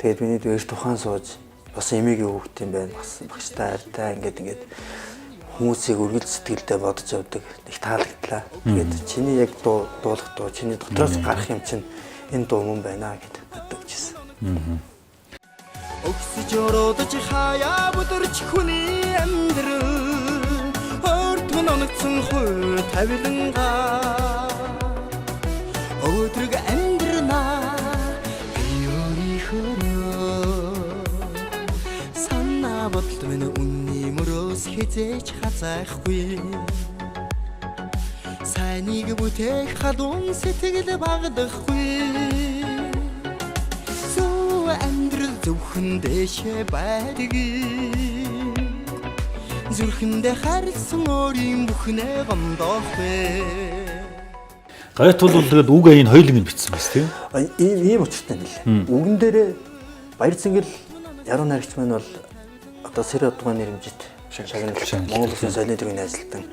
Тэгээд миний дүү эрт ухаан сууж бас эмээгийн хүүхд юм байна. Бас багштай хайртай ингээд ингээд хүмүүсийг үргэлж сэтгэлдээ бодож явдаг. Их таалагдлаа. Тэгээд чиний яг дуу дуулах дуу, чиний дотроос гарах юм чинь энэ дуу мөн байна гэд надад өгчээсэн. Өгсөж өрөөдөж хаяа бүдэрч хүний амьдрал өөртмөн оногдсон хуу тавилангаа өдрөг амьдрнаа би өөрийнхөө санаа бодол минь үнний мөрөөс хизээч хазайхгүй сайныг бүтээх халуун сэтгэл багадахгүй зөв амьдрал зөвхөн дэшээ байдаг зүрхэндээ харьсан өөрийн бүхнээ гомдоохгүй. Гавьт бол тэгээд үг аян хоёуланг нь бичсэн байсан тийм. Ийм ийм учиртай нэлээ. Үгэн дээрээ Баяр цэнгэл яруу найрагч маань бол одоо сэр одгой нэрмжит шагнал Монгол Улсын соёлын төвийн ажилтан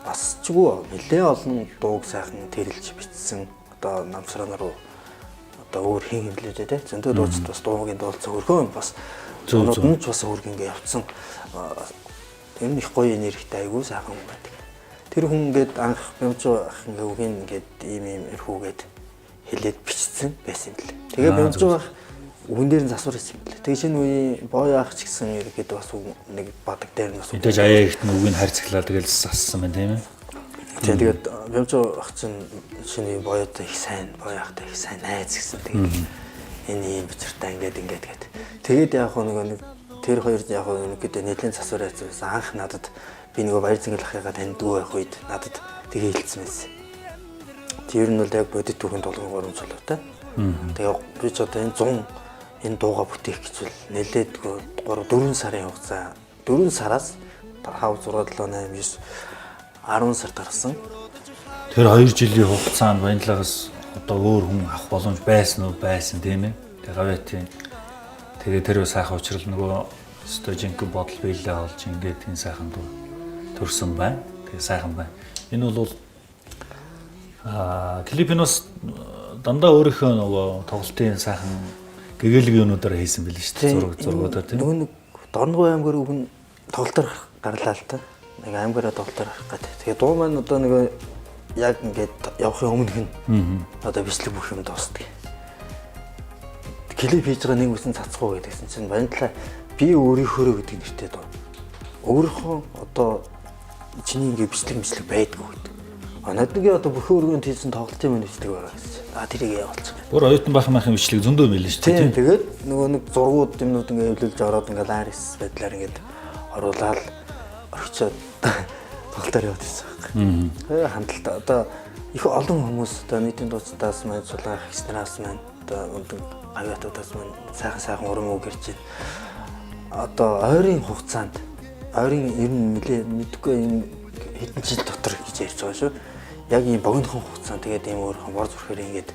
бас ч үгүй нэлээ олон дууг сайхан тэрэлж бичсэн. Одоо намсраан руу одоо өөр хин хэмлээ те. Зөндөө дуучид бас дуугийн дуулцсан хөрхөн бас Зөв, зөв. нь ч бас хөрг ингээ явцсан. Тэр нь их гоё энергитэй айгүй сайхан хүн байдаг. Тэр хүн ингээд анх Бямжуу ах ингээ үгийн ингээд ийм ийм эрхүүгээд хэлээд бичсэн байсан юм лээ. Тэгээ Бямжуу ах үгэн дээр нь засвар хийсэн юм лээ. Тэгээ шинэ үеийн боо ах ч гэсэн ерөөдөө бас нэг бадаг дээр нь бас үг. Мэдээж аяа ихт нь үгийг харьцглаа тэгэл сассан байна тийм ээ. Тэгээ тэгээд Бямжуу ах чинь шинэ үеийн боёотой их сайн, боё ахтай их сайн найз гэсэн. Тэгээд энэ ийм бичвэртэй ингээд ингээд гээд. Тэгээд яг нөгөө нэг тэр хоёр яг ерөнхийдөө нэлээд засвар хийсэн байсан. Анх надад би нөгөө Баяр цэнгэл ахыгаа таньдгүй байх үед надад тэгээ хэлсэн байсан. Тэр нь бол яг бодит түүхэн толгойн гурван чулуутай. Тэгээ би ч одоо энэ 100 энэ дууга бүтээх гэж бол нэлээдгүй 3 4 сарын хугацаа 4 сараас 5 6 7 8 9 10 сар гарсан. Тэр 2 жилийн хугацаанд Баянлагаас одоо өөр хүн авах боломж байсан уу байсан тийм ээ. Тэгээ гавьяатын тэгээ тэр сайхан учрал нөгөө Өстой жинхэнэ бодол биелээ олж ингээд энэ сайхан дуу төрсөн байна. Тэгээ сайхан байна. Энэ бол клип нь бас дандаа өөрийнхөө нөгөө тоглолтын сайхан гэгээлэг юунуудаар хийсэн байл шүү дээ. Зургуудаар тийм. Нөгөө нэг Дорногов аймгаар үг нь тоглолтоор гарлаа л та. Нэг аймгаараа тоглолтоор гарах гэдэг. Тэгээ дуу маань одоо нэг яг ингээд явахын өмнөх нь одоо бичлэг бүх юм дуустдаг. Клип хийж байгаа нэг үсэн цацгүй гэдгсэн чинь баянтлаа би өөрийнхөөрөө гэдэг нэртэй дуу. Өөрийнхөө одоо чиний ингээд бичлэг байдгүй гэдэг. А надгийн одоо бүх өргөнд хийсэн тоглолтын минь бичлэг байгаа гэсэн. А тэрийг явуулчих. Бүр оюутан байх махын бичлэг зөндөө мэлэн шүү дээ. Тийм, тэгээд нөгөө нэг зургууд юмнууд ингээд эвлүүлж ороод ингээд арис байдлаар ингээд оруулаад орхичоод тоглолтоор яваад ирсэн байхгүй. Тэгээ хандлт одоо их олон хүмүүс одоо нийтийн дууцтаас маань сулгаах ихснээс маань одоо өндөр гавьяатуудаас маань сайхан урам үг ирж байна. Одоо ойрын хугацаанд ойрын ер нь нэлээ мэдгүй энэ хэдэн жил дотор гэж ярьж байгаа шүү. Яг ийм богинохон хугацаанд тэгээд ийм өөрхөн бор зүрхээр ингээд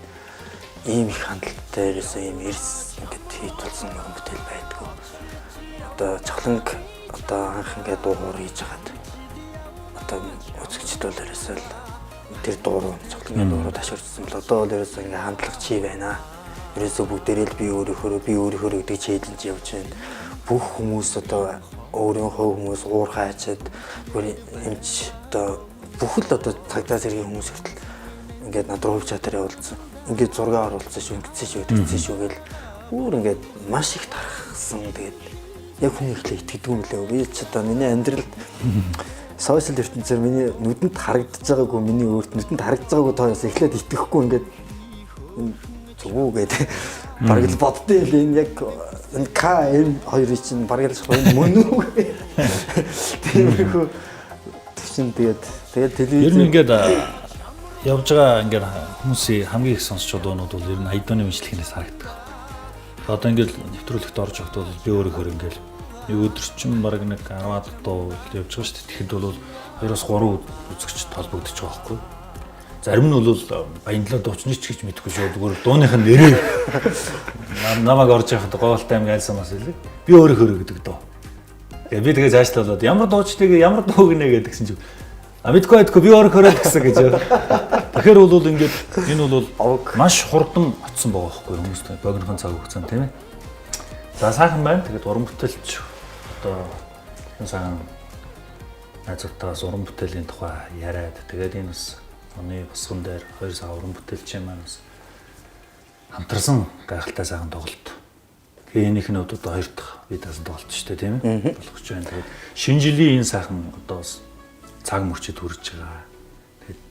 ийм их хандлттай ерөөсөө ийм эрс ингээд хийж болсон уран бүтээл байдгүй. Одоо чахланг одоо анх ингээд дуу хоор хийж хагаад одоо үзэгчд бол ерөөсөө л тэр дуу руу чахлангийн дуу руу ташуурчсан бол одоо бол ерөөсөө ингээд хандлага чи байна. Ерөөсөө бүгдээрээ л би өөрийнхөө гэдэг чэйдэлж явж байна. Бүх хүмүүс одоо өөрийн хувь хүмүүс уур хайчаад зүгээр эмч одоо бүхэл одоо цагдаа зэргийн хүмүүс хүртэл ингээд над руу хувь чатаар явуулсан. Ингээд зураг оруулсан шүү, ингэсэн шүү, тэгсэн шүү гэл бүр ингээд маш их тархсан. Тэгээд яг хүн ихлэ итгэдэг юм лээ. Би ч одоо миний амьдралд сошиал ертөнцөөр миний нүдэнд харагдаж байгаагүй, миний өөрт нүдэнд харагдаж байгаагүй тооёос эхлээд итгэхгүй ингээд зөв үү гэдэг бараг л боддоо л энэ яг энэ KM2 чинь бараг л энэ мөн үү гэх. Тиймэрхүү төвчин тэгээд телевиз ер нь ингээд явж байгаа ингээд хүмүүсийн хамгийн их сонсч байгаа дуунууд бол ер нь Айдууны бичлэгнээс харагдах. Одоо ингээд нэвтрүүлэгт орж явахад бол би өөрөөхөр ингээд нэг өдөрчин бараг нэг 10-аад дуу явж байгаа шүү дээ. Тэгэхэд бол 2-3 үзэгч толбогдож байгаа байхгүй. Зарим нь бол Баянлаа дуучны ч гэж мэдэхгүй шүү. Зүгээр дууных нь нэрээр намайг орж явахад Гоолтай аймаг айлсан бас илээ. Би өөрөөхөр гэдэг дуу. Тэгээ би тэгээ цаашлаа болоод ямар дуучтыг ямар дуу гинэ гэдгсэн чинь а мэдгүй би өөрөөхөр л гэсэн гэж. Тэгэхээр бол ингээд энэ бол маш хурдан очсон байгаа байхгүй хүмүүст богинохон цаг хугацаанд тийм ээ. За сайхан байна. Тэгээд уран бүтээлч одоо энэ сайхан найзуудтайгаас уран бүтээлийн тухай яриад тэгээд энэ бас оны босгон дээр 2 сая уран бүтээлчийн маань бас хамтарсан гайхалтай сайхан тоглолт. Тэгээ энийх нь одоо хоёр дахь би таасан тоглолт шүү дээ тийм ээ. Болох гэж байна. Тэгээд шинэ жилийн энэ сайхан одоо бас цаг мөчид хүрж байгаа. Тэгээд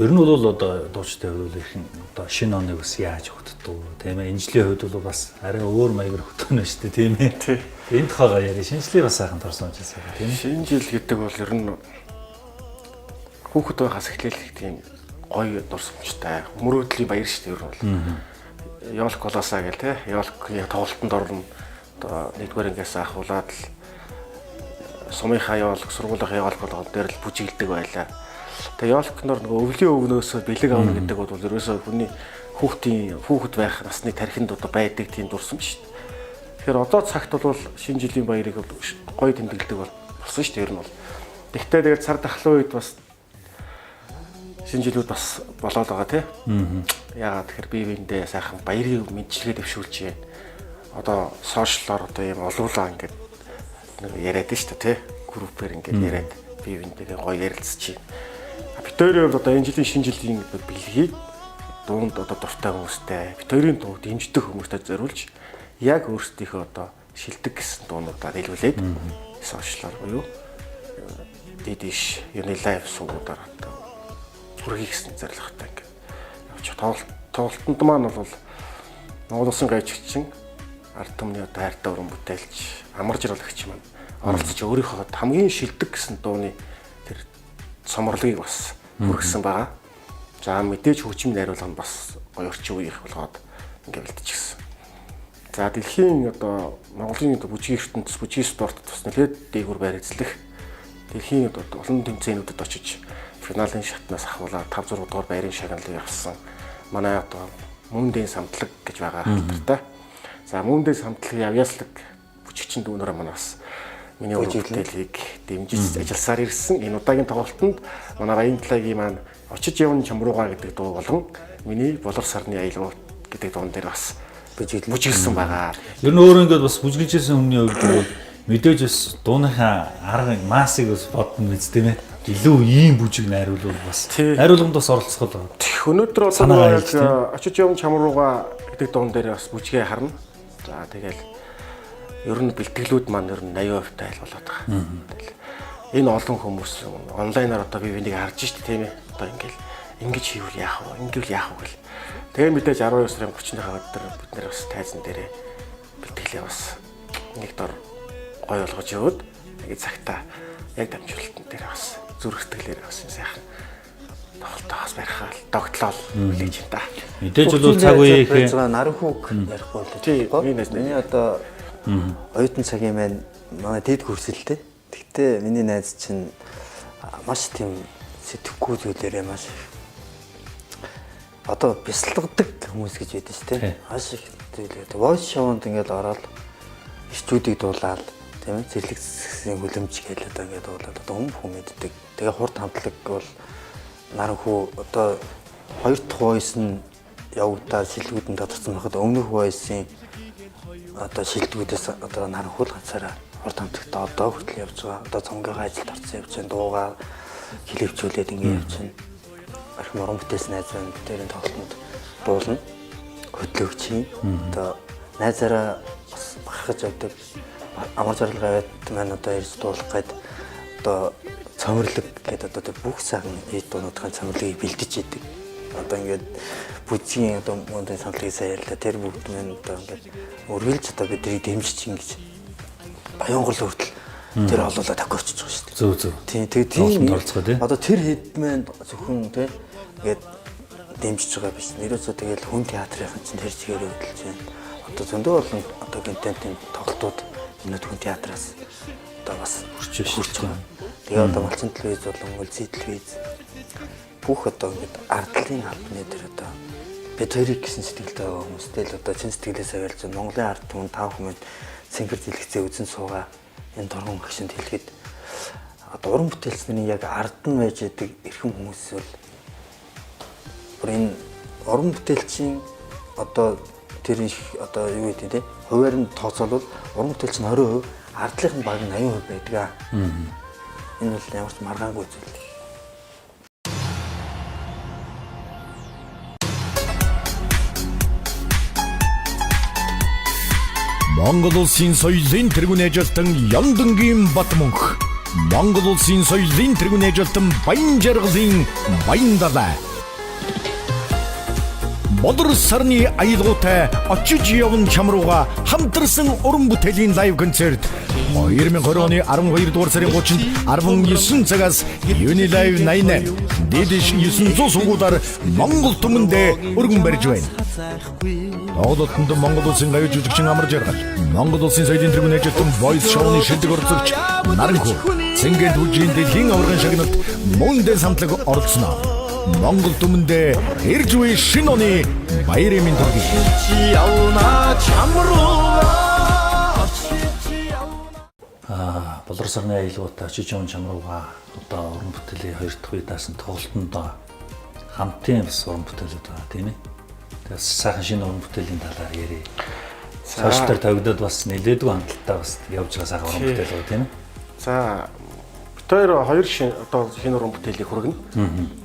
ер нь бол одоо дуучтай хувьд бол их одоо шинэ оныг бас яаж өгддөг тийм ээ. Энэ жилийн хувьд бол бас арай өөр маягаар өгдөн шүү дээ тийм ээ. Энэ тухайгаа яриа. Шинэ жилийн бас сайхан торсон учраас тийм ээ. Шинэ жил гэдэг бол ер нь хүүхэд байхаас эхлээл их тийм гоё дурсамжтай мөрөөдлийн баяр шүү дээ ер нь бол. Ёлк болоосаа гэл те. Ёлкийн тоглолтод орно. Одоо нэгдүгээр ангиас ахуулаад л сумынхаа ёлк, сургуулийнхаа ёлк болгон дээр л бүжиглдэг байлаа. Тэгээ ёлкноор нөгөө өвлийн өвнөөсөө бэлэг авна гэдэг бол ерөөсөө хүний хүүхэд байх насны тархинд одоо байдаг тийм дурсамж шүү дээ. Тэгэхээр одоо цагт бол шинэ жилийн баярыг гоё тэмдэглэдэг болсон шүү дээ ер нь бол. Тэгтээ тэгээд цар тахлын үед бас шинэ жилүүд бас болоод байгаа тий. Яагаад тэгэхээр бие биендээ сайхан баярын мэдчилгээ дэвшүүлж байна. Одоо сошиалор одоо ийм олуулаа ингээд нэг яриад нь шүү дээ тий. Группээр ингээд яриад бие биендээ гоё ярилцж байна. Бид хоёрын хувьд одоо энэ жилийн шинэ жилийн бэлгийг дуунд одоо дуртай хүмүүстэй, бид хоёрын дуу дэмждэг хүмүүстэй зориулж яг өөрсдийнхөө одоо шилдэг гэсэн дуунуудаа нийлүүлээд сошиалор буюу дидиш юуны лайв суугуудаар одоо хүргэе гэсэн зорилготой ингээд явчих. Тоглолтод маань бол Монгол Улсын гайчигчин ард түмний одоо хайртай уран бүтээлч амар жаргалагч маань оролцож өөрийнхөө хамгийн шилдэг гэсэн дууны тэр цомрлогийг бас хүргэсэн байгаа. За мэдээж хөгжим найруулга нь бас гоё орчин үеих болгоод ингээд бэлтчихсэн. За дэлхийн одоо Монголын одоо бүжгийн ертөнцийн бүжгийн спортод бас нэлээд дээгүүр байр эзлэх дэлхийн одоо олон тэмцээнүүдэд очиж финалын шатнаас ахуулаад 5 6 дугаар байрын шагналыг авсан. Манай одоо Мөндийн самтлаг гэж байгаа алдартай. За Мөндийн самтлагийн авьяаслаг Бүжигчин дүүнөрөө манай бас миний уран бүтээлийг дэмжиж ажилласаар ирсэн. Энэ удаагийн тоглолтод манай Баяндалагийн маань очиж явна чам руугаа гэдэг дуу болон миний Болор сарны аялгау гэдэг дуун дээр бас бүжиглсэн байгаа. Ер нь өөрөө ингээд бас бүжиглэжсэн хүний хувьд бол мэдээж бас дууныхаа арга массыг бас бодно биз тийм ээ. Илүү ийм бүжиг найруулвал бас найруулганд бас оролцох л. Өнөөдөр бол яг очиж явна чам руугаа гэдэг дуун дээр бас бүжгээ харна. За тэгэл ер нь бэлтгэлүүд маань ер нь 80% тайл болоод байгаа. Тэгэл энэ олон хүмүүс онлайнаар одоо би бинийг харж штэ тийм ээ. Одоо ингээл ингэж хийвэл яах вэ? Ингэвэл яах вэ гэл. Тэгээ мэдээж 12 сарын 30-ны өдөр бид нэр бас тайзан дээрээ бэлтгэлээ бас нэг дор гой болгож өгөөд нэг цагта яг дамжуулалтан дээр бас зүрх сэтгэлээр бас сайхан тоглолтоос барихаал догтлол хүлээж юм та. Мэдээж бол цаг үеийнхээ наранхүүг ярихгүй л тийм. Миний одоо оюутан цагийн маань манай дээд курсэлтэй. Тэгтээ миний найз чинь маш тийм сэтгэхгүй зүйлээрээ маш их одоо бясалгадаг хүмүүс гэж байдаг шүү дээ. Маш их зүйлээ. Voice show-нд ингээл ороод ирчүүдийг дуулаад тийм ээ зэрлэг зэсгийн хөлөмж гээл одоо ингээд дуулаад одоо хүн мэддэг. Тэгээ хурд хамтлаг бол наранхүү одоо хоёр дахь voice нь явагдаад шилдэгүүд нь тодорцсон байхад өмнөх voice-ийн одоо шилдэгүүдээс одоо наранхүү л ганцаараа хурд хамтлагтай одоо хүртэл явж байгаа. Одоо цомгийнхаа ажилд орсон явж байна. Дуугаа хилэвчүүлээд ингээд явж байна. Архим уран бүтээлс найз байна. Бидний тоглолтод дуулна. Хөтлөгч юм. Одоо найзаараа бас бахархаж явдаг. Амар жаргал аваад маань одоо ирж дуулах гээд одоо цомрлог гэдэг одоо бүх сайхан эд дуунуудын цомрлогийг бэлдэж идэг. Одоо ингээд бүжгийн одоо мөндөний самтлагийг сайн ярьлаа. Тэр бүгд маань одоо ингээд үргэлж одоо биднийг дэмжиж ингэж Баянгол хүртэл тэр олоолаа тавих очиж байгаа шүү дээ. Зөв зөв. Тийм тэгээ тийм оролцгоо тий. Одоо тэр хэд маань зөвхөн тий ингээд дэмжиж байгаа биш. Ерөөсөө тэгэл хүн театрын чинь тэр чигээр хөдөлж байна. Одоо зөндөө олон одоо контентын тоглолтууд энэ хүн театраас одоо бас хүрч байгаа. Тэгээ одоо малчин телевиз болон үлзий телевиз бүх одоо ингээд ардлын албаны дээр одоо бид хоёрыг гэсэн сэтгэлтэй байгаа хүмүүстэй л одоо чин сэтгэлээс аваад Монголын ард түмэн та бүхэн цэнгэр дэлгэцээ үзэн суугаа энэ торгон багшинд хэлэхэд одоо уран бүтээлч нарын яг ард нь байж идэг эрхэм хүмүүс бол бүр энэ уран бүтээлчийн одоо тэр их одоо юу гэдэг те хувиар нь тооцоолвол уран бүтээлч нь 20%, ардлынх нь баг нь 80% байдаг. Энэ бол ямар ч маргаангүй зүйл. Монгол улсын соёлын тэргүүн ажилтан Яндангийн Батмөнх, Монгол улсын соёлын тэргүүн ажилтан Баян жаргалын Баяндалай. Болор сарны аялгаутай очиж явна чам руугаа хамтарсан уран бүтээлийн лайв концерт 2020 оны 12 дугаар сарын 30-нд 19 цагаас Unilive 88 Дэдэш 900 сувгуудаар Монгол түмэндээ өргөн барьж байна. Тоглолтод Монгол улсын гавь жүжигчин Амар Жаргал, Монгол улсын соёлын тэргүүн ажилтан Voice Show-ны шилдэг оролцогч Наранхүү, Цэнгэлд бүжгийн дэлхийн аваргын шагналт Мөндөө самтлаг оролцоно. Монгол түмэндээ ирж буй шинэ оны баярын минь төргий. Явна чам руугаа. Болор сарны аялгаутай очиж явна чам руугаа одоо уран бүтээлийн хоёр дахь үе даасан тоглолтонд хамтын бас уран бүтээлүүд байгаа тийм ээ. Тэгээс сайхан шинэ уран бүтээлийн талаар яриа. Сошиал дээр тавигдаад бас нэлээдгүй хандлтаа бас явж байгаа сайхан уран бүтээл байгаа тийм ээ. За бид хоёр шинэ одоо шинэ уран бүтээлийг хүргэнэ.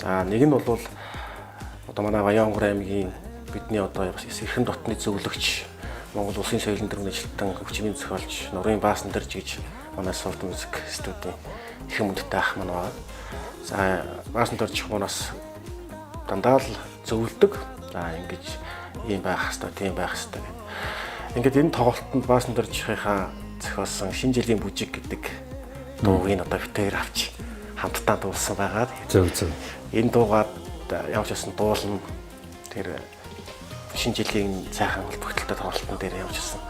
За нэг нь бол одоо манай Баян-Онгор аймгийн бидний одоо бас эрхэм дотны зөвлөгч Монгол улсын соёлын тэргүүн ажилтан хөгжмийн зохиолч Нурын Баасан дэрж гэж манай Soft Music студийн эрхэм мөндөтэй ах маань байгаа. За Баасан дэрж манаас дандаа л зөвлөдөг. За ингэж ийм байх хэвээр, тийм байх хэвээр гэх. Ингээд энэ тоглолтод Баасан дэржийнхаа зохиосон Шинэ жилийн бүжиг гэдэг дууг нь одоо бид хоёр авч хамтдаа дуулсан байгаа. Зөв зөв. Энэ дуугаар ямар ч байсан дуулна. Тэр шинэ жилийн сайхан холбогдлолтой тоглолтын дээр ямар ч байсан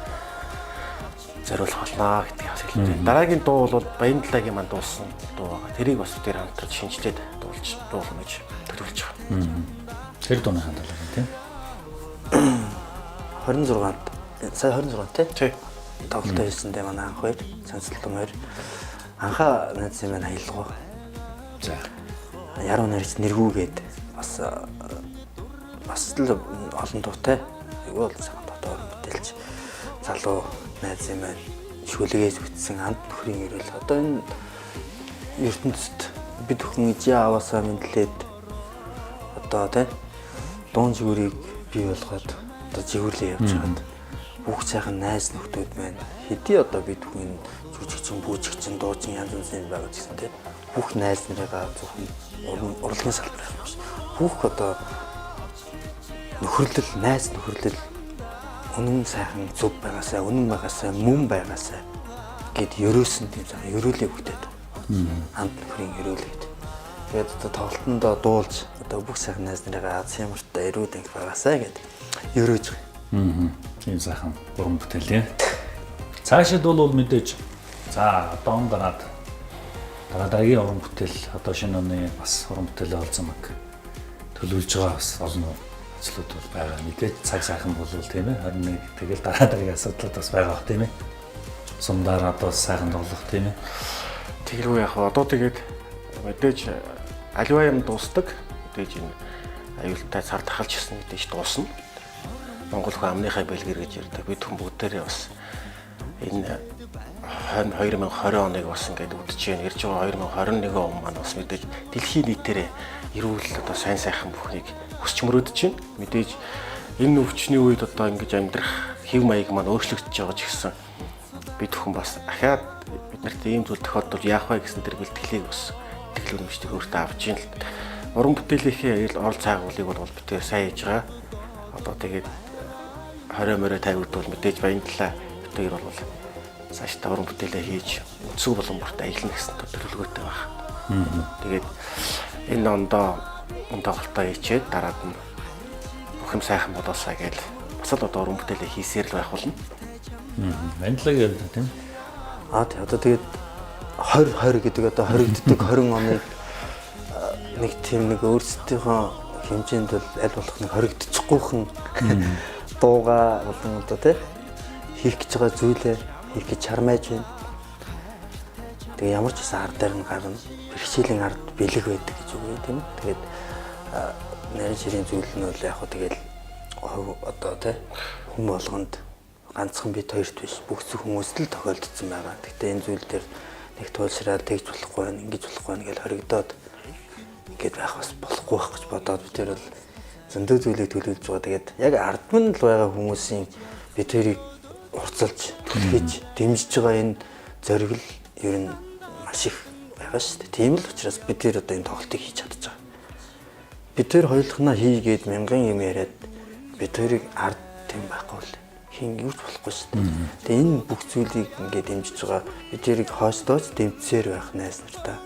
зориулах болно гэдгийг бас хэлж байна. Дараагийн дуу бол Баяндалагийн маань дуулсан дуу байгаа. Тэрийг бас бид хамтраж шинжилээд дуулж дуулна гэж төлөвлөж байгаа. Тэр дууныхаа талаар тийм. 26-нд сая 26 тий? Тий. Тоглолтоо хийсэн дээ манай анх хоёр, Цанцлтан хоёр. Анхаа найз юм байна аялгаа. За. Яруу найрагч нэргүүгээд бас бас л олон дуутай. Айгүй бол сайхан дуутай уран бүтээлч залуу найз юм байна. Шүлгээс бүтсэн анд нөхрийн эрүүл. Одоо энэ ертөнцид бид бүхэн ижээ аваасаа мэдлээд одоо тий дуун жигүүрийг бий болгоод одоо жигүүрлээ явж байгаад бүх сайхан найз нөхдүүд маань хэдий одоо бид бүхэн жүжигчин, бүжигчин, дуучин янз янзын байгаа ч гэсэн тий бүх найз нарыгаа зөвхөн урлагийн салбар юм биш. Бүх одоо нөхөрлөл, найз нөхөрлөл үнэн сайхан зүг байгаасаа, үнэн байгаасаа, мөн байгаасаа гэд ерөөсөн тийм сайхан ерөөлөө бүтээд. Анд нөхрийн ерөөлгээд. Тэгээд одоо тоглолтондоо дуулж одоо бүх сайхан найз нарыгаа аз ямартай эрүүд анх байгаасаа гэд ерөөж байгаа. Тийм сайхан уран бүтээл юм. Цаашид бол мэдээж за одоо он гараад дараа дараагийн уран бүтээл одоо шинэ оны бас уран бүтээлээ олзон маг төлөвлөж байгаа бас олон ажлууд бол байгаа. Мэдээж цаг сайхан болвол тийм ээ 21 тэгэл дараа дараагийн асуудлууд бас байгаа бах тийм ээ. Сумдаар одоо сайхан тоглох тийм ээ. Тэгэлгүй яг одоо тэгээд мэдээж аливаа юм дуустдаг. Мэдээж энэ аюултай цар тахалж гисэн мэдээж дуусна. Монгол хүн амныхаа бэлгэр гэж ярьдаг. Бид хүн бүгдээрээ бас энэ 2020 оныг бас ингээд үдэж гэн ирж байгаа 2021 он маань бас мэдээж дэлхийн нийтээрээ эрүүл одоо сайн сайхан бүхнийг хүсч мөрөөдөж байна. Мэдээж энэ өвчний үед одоо ингэж амьдрах хэв маяг маань өөрчлөгдөж байгаа ч гэсэн бид бүхэн бас ахаад бид нарт ийм зүйл тохиолдвол яах вэ гэсэн тэр бэлтгэлийг бас сэтгэл үнэмшдэг өөртөө авч ийн л. Уран бүтээлийнхээ орол цаагуулыг бол бид тэр сайн хийж байгаа. Одоо тэгээд 20 морой тавигдвал мэдээж баян талаа бид хоёр бол цаашдаа уран бүтээлээ хийж өнцөг болон бүрт аялна гэсэн төлөвлөгөөтэй байна. Тэгээд энэ ондоо тоглолтоо хийчээд дараад нь бүх юм сайхан болоосаа гэж бас л одоо уран бүтээлээ хийсээр л байх болно. Баянтлагийн хувьд тийм. Аа тий одоо тэгээд 20 20 гэдэг одоо хоригддаг 20 оныг нэг тийм нэг өөрсдийнхөө хэмжээнд бол аль болох нэг хоригдчихгүйхэн дууга болон одоо тий хийх гэж байгаа зүйлээ хийх гэж чармайж байна. Тэгээ ямар ч гэсэн ард дээр нь гарна. Бэрхшээлийн ард бэлэг байдаг гэж үг үү тийм ээ. Тэгээд нарийн ширийн зүйл нь бол яг хөө тэгэл одоо тий хүн болгонд ганцхан бид хоёрт биш бүх зүг хүмүүст л тохиолдсон байгаа. Гэхдээ энэ зүйл дээр нэг туулшраад тэгж болохгүй байна, ингэж болохгүй байна гэж хоригдоод ингээд байх бас болохгүй байх гэж бодоод бид тэр бол зөндөө зүйлийг төлөвлөж байгаа. Тэгээд яг ард мөн л байгаа хүмүүсийн бид хоёрыг урцалж, түлхэж, дэмжиж байгаа энэ зориг л ер нь маш их байгаа шүү дээ. Тийм л учраас бид тэр одоо энэ тоглолтыг хийж чадж байгаа. Бид тэр хоёулахнаа хийгээд мянган юм яриад бид хоёрыг ард тийм байхгүй л хин юу ч болохгүй шүү дээ. Тэгээ энэ бүх зүйлийг ингээд дэмжиж байгаа бид тэрийг хойштооч дэмжсээр байх найз нартай.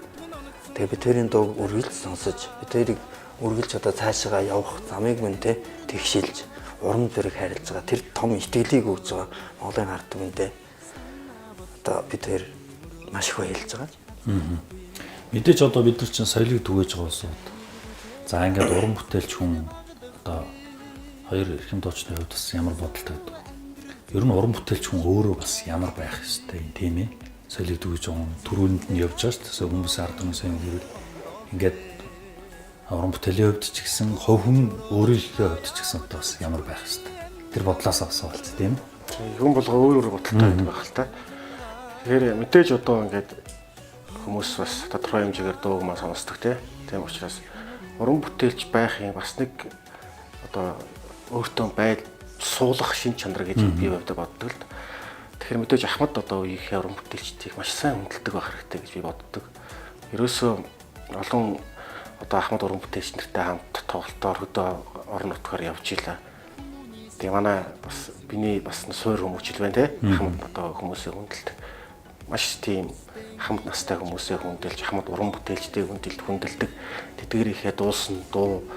Тэгээ бид тэрийн дууг үргэлж сонсож бид тэрийг үргэлж одоо цаашаа явах замыг мөн тэ тэгшилж урам зориг хайрлаж байгаа тэр том итгэлийг өгж байгаа Монголын ард түмэндээ одоо бид тэр маш их баярлж байгаа. Мэдээж одоо бид нар чинь соёлыг түгээж байгаа улсууд. За ингээд уран бүтээлч хүн одоо хоёр эрхэм дуучны хувьд бас ямар бодолтой байдаг вэ? Ер нь уран бүтээлч хүн өөрөө бас ямар байх ёстой юм тийм ээ? Соёлыг түгээж байгаа хүн түрүүнд нь явж байгаа шүү дээ. Хүмүүсийн ард түмэн хэрэг ингээд уран бүтээлийн хувьд ч гэсэн хувь хүн өөрийнхөө хувьд ч гэсэн одоо бас ямар байх ёстой. Тэр бодлоос асуулт тийм ээ? Хүн болго өөр өөр бодолтой байдаг байх л та. Тэгэхээр мэдээж одоо ингээд хүмүүс бас тодорхой хэмжээгээр дууг маа сонсдог тийм учраас уран бүтээлч байх юм бас нэг одоо өөртөө байл суулгах шин чанар гэж би хувьдаа боддог л. Тэгэхээр мэдээж Ахмад одоо үеийнхээ уран бүтээлчдийг маш сайн хүндэлдэг байх хэрэгтэй гэж би боддог. Ерөөсөө олон одоо Ахмад уран бүтээлч нартай хамт тоглолтоор хөдөө орон нутгаар явж илаа. Тэгээ манай бас биний бас суур хүмүүжил байна те. Ахмад одоо хүмүүсээ хүндэлдэг. Маш тийм хамт настай хүмүүсээ хүндэлж, Ахмад уран бүтээлчдийг хүндэлдэг. Тэдгэрийнхээ дуусан дуу,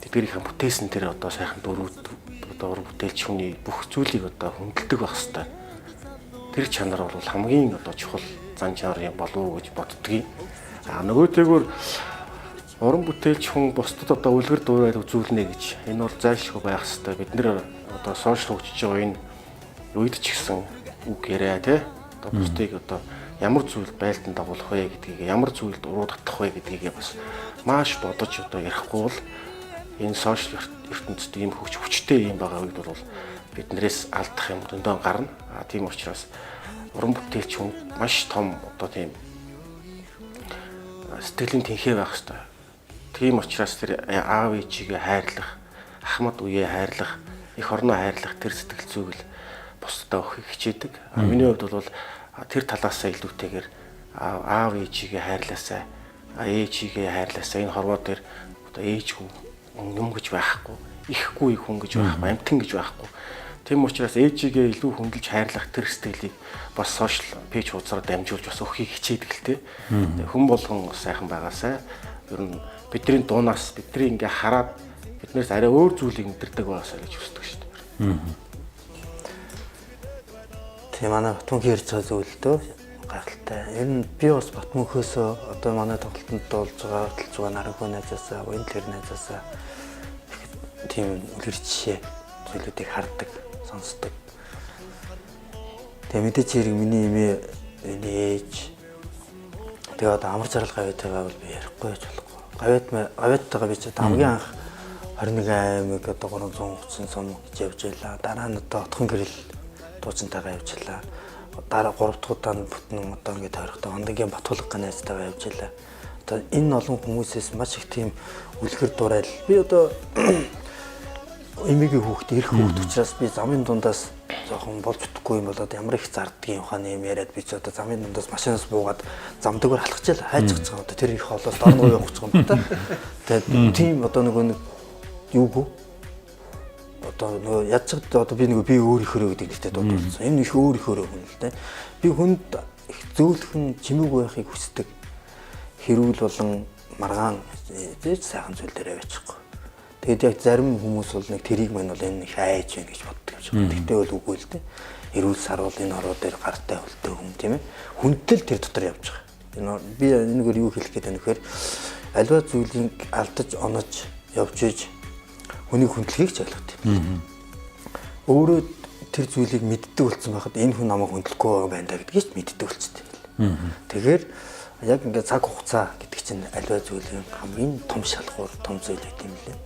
тэдгэрийнхээ бүтээсэн тэр одоо сайхан дөрүүд одоо уран бүтээлч хүний бүх зүйлийг одоо хүндэлдэг байх хэвээр. Тэр чанар бол хамгийн одоо чухал зан чанар юм болов уу гэж боддгийг. А нөгөөтэйгөр уран бүтээлч хүн бусдад одоо үлгэр дуурайл үзүүлнэ гэж. Энэ бол зайлшгүй байх хэвээр. Бид нэр одоо сошиал хөгжиж байгаа энэ үед ч гэсэн үг яриа тий. Одоо бусдыг одоо ямар зүйлд байлдан дагуулах вэ гэдгийг, ямар зүйлд уруу татах вэ гэдгийг бас маш бодож одоо ярихгүй бол энэ сошиал ертөнцид ийм хөгж хүчтэй юм байгаа үед бол биднээс алдах юм зөндөө гарна. А тийм учраас уран бүтээлч хүн маш том одоо тийм сэтгэлийн тэнхээ байх ёстой. Тийм учраас тэр аав ээжигээ хайрлах, ахмад үеэ хайрлах, эх орноо хайрлах тэр сэтгэл зүйг л бусдад өгөхийг хичээдэг. Миний хувьд бол тэр талаасаа илүүтэйгээр аав ээжигээ хайрлаасаа, ээжигээ хайрлаасаа энэ хорвоо дээр одоо ээжгүй юм гэж байхгүй, ихгүй хүн гэж байхгүй, амтан гэж байхгүй. Тийм учраас ээжигээ илүү хөндлөж хайрлах тэр сэтгэлийг бас сошиал пэйж хуудасаар дамжуулж бас өгөхийг хичээдэг л дээ. Хүн болгон сайхан байгаасай. Ер нь бидний дуунаас бидний ингээ хараад биднээс арай өөр зүйлийг мэдэрдэг байгаасай гэж хүсдэг шүү дээ. Тийм, манай Батмөнх ярьж байгаа зүйл л дөө гайхалтай. Ер нь би бас Батмөнхөөсөө одоо манай тоглолтод дуулж байгаа, хөтөлж байгаа Наранхуй найзаасаа, Уянтлэр найзаасаа их тийм үлгэр жишээ зүйлүүдийг хардаг, сонсдог. Тэгээ мэдээч хэрэг миний эмээ, миний ээж тэгээ одоо амар жаргал гавьяатайгаа бол би ярихгүй байж болохгүй. Гавьяаттайгаа би ч одоо хамгийн анх 21 аймаг одоо 330 сум гэж явж байлаа. Дараа нь одоо отхон гэрэл дуучинтайгаа явж байлаа. Дараа 3 дахь удаа нь бүтэн одоо ингээд тойрохтой Ондагийн Батхуулга найзтайгаа явж байлаа. Одоо энэ олон хүмүүсээс маш их тийм үлгэр дуурайл. Би одоо эмээгийн хүүхэд, эрх хүүхэд учраас би замын дундаас жоохон болж чадахгүй юм болоод ямар их зардгийн ухааны юм яриад би ч одоо замын дундаас машинаас буугаад зам дөөр алхаж л хайж байгаа. Одоо тэр их холоос дорногоо явах гэж байгаа юм та. Тэгээд тийм одоо нөгөө нэг юугүй одоо нөгөө ядч одоо би нөгөө би өөр ихөрөө гэдэг нэртэй дуудсан. Энэ их өөр ихөрөө хүн л дээ. Би хүнд их зөөлхөн чимээгүй байхыг хүсдэг. Хэрүүл болон маргаан зээж сайхан зүйл дээр аваачихгүй. Тэгээд яг зарим хүмүүс бол нэг тэрийг мань бол энэ их айж байна гэж боддог юм шиг. Тэгтээ бол үгүй л дээ. Эрүүл сарвал энэ хороо дээр гартай хөлтэй хүн тийм ээ. Хүндэл тэр дотор явж байгаа. Энэ би энэгээр юу хэлэх гээд байна гэхээр альва зүйлийг алдаж онож явж иж хүнийг хүндлэхийг ч ойлгох юм. Өөрөө тэр зүйлийг мэддэг болсон байхад энэ хүн намайг хүндлэхгүй байгаа байна да гэдгийг ч мэддэг болчихдээ. Тэгэхээр яг ингээд цаг хугацаа гэдэг чинь альва зүйлийн хамгийн том шалгуур, том зүйл гэдэг юм лээ.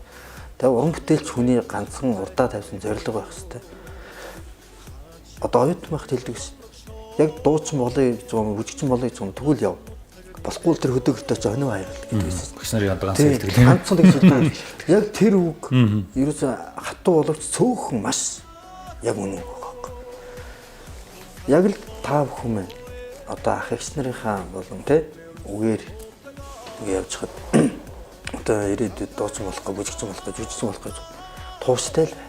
Тэгээ уран бүтээлч хүний ганцхан урдаа тавьсан зорилго байх хэвээр. Одоо оюутан байхад хэлдэг ш. Яг дуучин болъё гэж байгаа юм, бүжигчин болъё гэж байгаа юм, тэгвэл яв. Болохгүй л тэр хөдөөгөртөө чи хонио хайрал гэдэг байсан. Багш нарын одоо ганц хэлдэг. Ганцхан тэгж хэлдэг. Яг тэр үг ерөөсөө хатуу боловч цөөхөн маш яг үнэн үг байгаа байхгүй. Яг л та бүхэн маань одоо ах эгч нарынхаа болон тэ үгээр үг явж хад одоо ирээдүйд дуучин болох гэж, бүжигчин болох гэж, жүжигчин болох гэж тууштай л бай.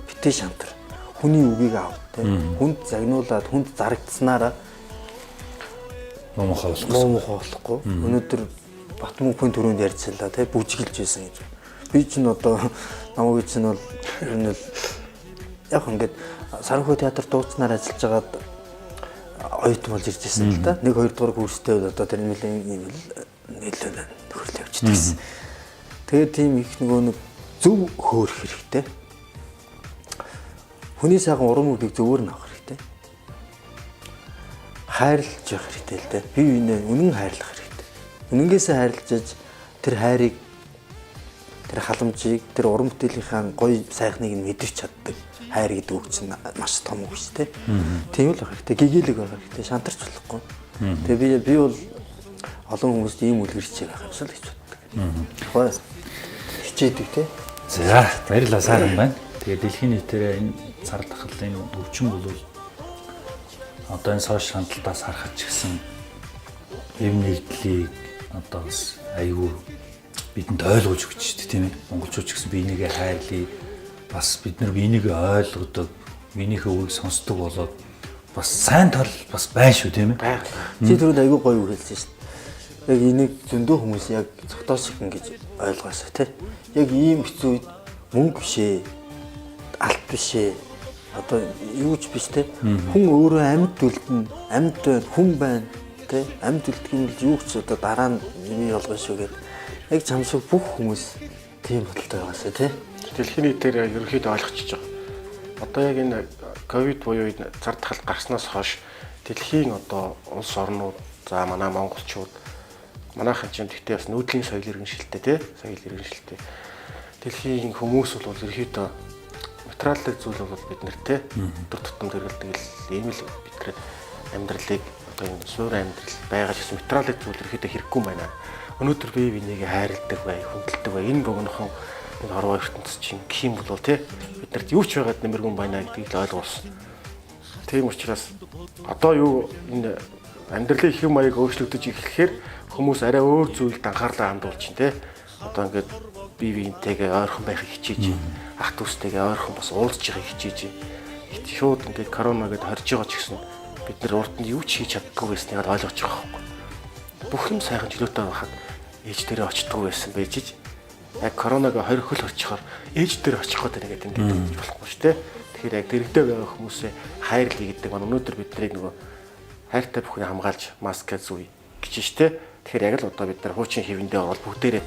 Битээ шантар. Хүний үгийг ав тэ. Хүнд загнуулаад хүнд зарагдсанараа Муу мухай болох. Муу мухай болохгүй. Өнөөдөр Батмөнхийн түрүүнд ярьцлаа тэ бүжиглж байсан гэж. Би чинь одоо намайг чинь бол ер нь л яг ингээд Саранхуй театр дууцнаар ажиллаж байгаад оюутан болж ирж байсан л да. 1 2 дугаар курстэй бол одоо тэр нэлээд юм нэлээд нөхөрлөө явчихдаг гэсэн. Тэгээд тийм их нөгөө нэг зөв хөөрөх хэрэгтэй. Хүний сайхан урам үгийг зөвөр нь авах хэрэгтэй. Хайрлаж явах хэрэгтэй л дээ. Би биенээ үнэн хайрлах хэрэгтэй. Үнэнгээсээ хайрлаж аж тэр хайрыг, тэр халамжийг, тэр уран бүтээлийнхаа гоё сайхныг нь мэдэрч чаддаг. Хайр гэдэг үг чинь маш том үг шүү дээ. Тийм л байх хэрэгтэй. Гэгээлэг байх хэрэгтэй. Шантарч болохгүй. Тэгээ би бол олон хүмүүст ийм үлгэрч байх юмсан л гэж боддог. Гоё хичээдэг те. За, баярлалаа, сайхан байна. Тэгээ дэлхийн нийтээр энэ цар тахлын өвчин бол одоо энэ сошиал хандлтаас харахад ч гэсэн эв нэгдлийг одоо бас айгүй бидэнд ойлгож өгч шүү дээ, тийм ээ. Монголчууд ч гэсэн биенийгээ хайрлая. Бас бид нар биенийгээ ойлгодог, биенийхээ үгийг сонсдог болоод бас сайн тал бас байна шүү, тийм ээ. Чи түрүүнд айгүй гоё үг хэлсэн шүү дээ. Яг энийг зөндөө хүмүүс яг цогтоос шиг ингэж ойлгоосоо тий. Яг ийм хэцүү үед мөнгө биш ээ, алт биш ээ, одоо юу ч биш тий. Хүн өөрөө амьд үлдэн, амьд байна, хүн байна тий. Амьд үлдэх юм бол юу ч одоо дараа нь юм болгоно шүү гэд. Яг чам шиг бүх хүмүүс тийм бодолтой байгаасаа тий. Дэлхийн нийтээр ерөнхийдөө ойлгочихж байгаа. Одоо яг энэ Ковид буюу энэ цар тахал гарснаас хойш дэлхийн одоо улс орнууд, за манай монголчууд, манайхан ч юм гэхдээ бас нүүдлийн соёл иргэншилтэй тий, соёл иргэншилтэй. Дэлхийн хүмүүс бол ерөөхдөө материалын зүйл бол бид нартэй өдөр тутамд хэрэглэдэг л ийм л бидний амьдралыг одоо энэ суур амьдрал байгаа ч гэсэн материалын зүйл ерөөхдөө хэрэггүй байна. Өнөөдөр бие бинийгээ хайрладаг бай, хүндэлдэг бай. Энэ богинохон энэ хорвоо ертөнц чинь гэх юм бол тий бид нарт юу ч байгаад нэмэргүй байна гэдгийг л ойлгуулсан. Тийм учраас одоо юу энэ амьдралын хэв маяг өөрчлөгдөж эхлэхээр хүмүүс арай өөр зүйлд анхаарлаа хандуулж чинь тий. Одоо ингээд бие биентэйгээ ойрхон байхыг хичээж, ах дүүстэйгээ ойрхон бас уулзж байхыг хичээж. Шууд ингээд корона гэдээ хорж байгаа ч гэсэн бид нар урд нь юу ч хийж чаддаггүй байсныг л ойлгож байгаа байхгүй. Бүх юм сайхан чөлөөтэй байхад ээж дээрээ очдгоо байсан байж ич яг коронавиго 20 хөл очихоор ээж дээр очих гээд байна гэдэг ингээд хэлж болохгүй шүү дээ. Тэгэхээр яг дэрэгдээ байгаа хүмүүсээ хайрлая гэдэг маань өнөөдөр бидний нөгөө хайртай бүхнийг хамгаалж маска зүй гэж шүү дээ. Тэгэхээр яг л одоо бид нар хуучин хэвэндээ орвол бүгдээрээ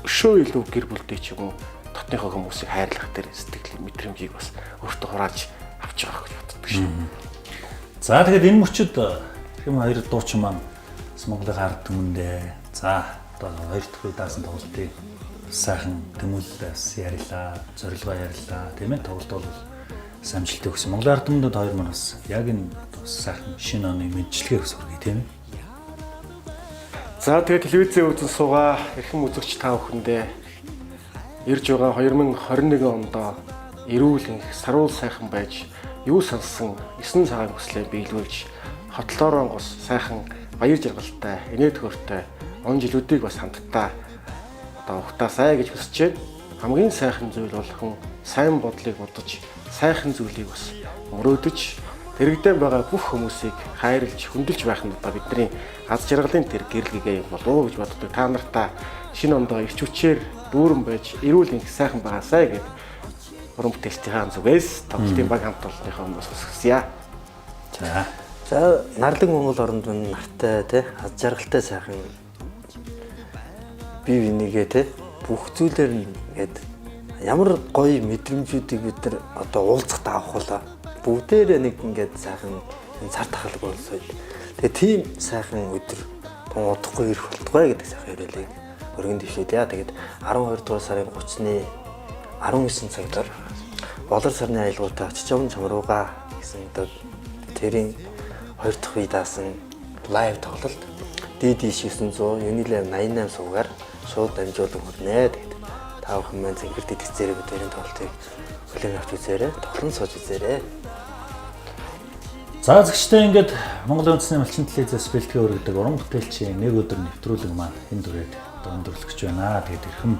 өшөө илүү гэр бүлтэй ч юм уу дотныхоо хүмүүсийг хайрлах тэр сэтгэл мэдрэмжийг бас өөртөө хурааж авч байгаа гэж боддог шүү. За тэгэхээр энэ мөчид хэм хоёр дуучин маань Монголын ард түмэндээ за одоо хоёр дахь үе даасан тоглолтыг сайхан тэмүүлэл бас ярьлаа, зорилгоо ярьлаа, тийм ээ, тоглолт бол бас амжилттай өгсөн. Монголын ард түмэнд хоёр маань бас яг энэ бас сайхан шинэ оны мэндчилгээ бас хүргэе, тийм ээ. За тэгээд телевизээ үзэн суугаа эрхэм үзэгч та бүхэндээ ирж байгаа 2021 онд эрүүл энх, саруул сайхан байж юу сансан 9 цагаан хүслээ биелүүлж хотлоороо гос сайхан баяр жаргалтай, инээд хөөртэй он жилүүдийг бас хамтдаа одоо ухтаасай гэж хүсэж байна. Хамгийн сайхан зүйл бол хүн сайн бодлыг бодож, сайхан зүйлийг бас мөрөөдөж, дэрэгдэн байгаа бүх хүмүүсийг хайрлж, хүндэлж байх нь одоо бидний аз жаргалын тэр гэрэл гэгээ юм болов уу гэж боддог. Та нартаа шинэ ондоо ирч хүчээр дүүрэн байж, эрүүл энх сайхан байгаасай гэд уран бүтээлчдийнхээ зүгээс тоглолтын баг хамт олонныхоо өмнөөс хүсье. За. За нарлаг Монгол оронд минь нартай тий аз жаргалтай сайхан бие бинийгээ тий бүх зүйлээр нь ингээд ямар гоё мэдрэмжүүдийг бид нар одоо уулзахад авах болоо. Бүгдээрээ нэг ингээд сайхан энэ цар тахалг болсон. Тэгээ тийм сайхан өдөр тун удахгүй ирэх болтугай гэдэг сайхан өрөөлийг өргөн дэвшүүлье. Тэгээд 12 дугаар сарын 30-ны 19 цагт Болор сарны аялгаутай очиж явна чам руугаа гэсэн одоо тэрийн хоёр дахь үе даасан лайв тоглолт DD 900 Unilive 88 суугаар шууд дамжуулан хүрнэ. Тэгээд та бүхэн маань зэнхэр дэлгэцээрээ бид хоёрын тоглолтыг хүлээн авч үзээрэй. Тоглон сууж үзээрэй. За зэгчтэй ингээд Монголын үндэсний малчин телевизээс бэлтгэн өргөдөг уран бүтээлчийн нэг өдөр нэвтрүүлэг маань энэ дүрээд одоо өндөрлөх гэж байна. Тэгээд эрхэм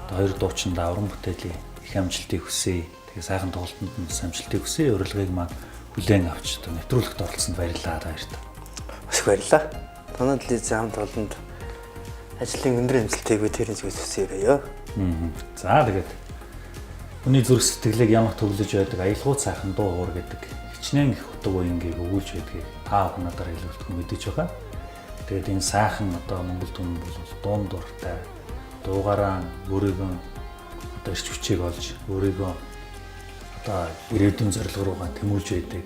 одоо хоёр дуучиндаа уран бүтээлийн их амжилтыг хүсье. Тэгээд сайхан тоглолтод нь бас амжилтыг хүсье. Урилгыг маань хүлээн авч одоо нэвтрүүлэгт оролцсонд баярлалаа та хоёрт. Маш их баярлалаа. Танай телевизийн хамт олонд ажлын өндөр амжилтыг би тэрэн зүгээс хүсье. За тэгээд хүний зүрх сэтгэлийг ямар төвлөж байдаг аялгау сайхан дуу хоор гэдэг хичнээн их утга уянгийг өгүүлж байдгийг та бүхэн надаар хэлүүлдэг мэдэж байгаа. Тэгээд энэ сайхан одоо Монгол түмэн бол дуун дуртай дуугараа өөрийгөө одоо эрч хүчийг олж өөрийгөө одоо ирээдүйн зорилго руугаа тэмүүлж байдаг.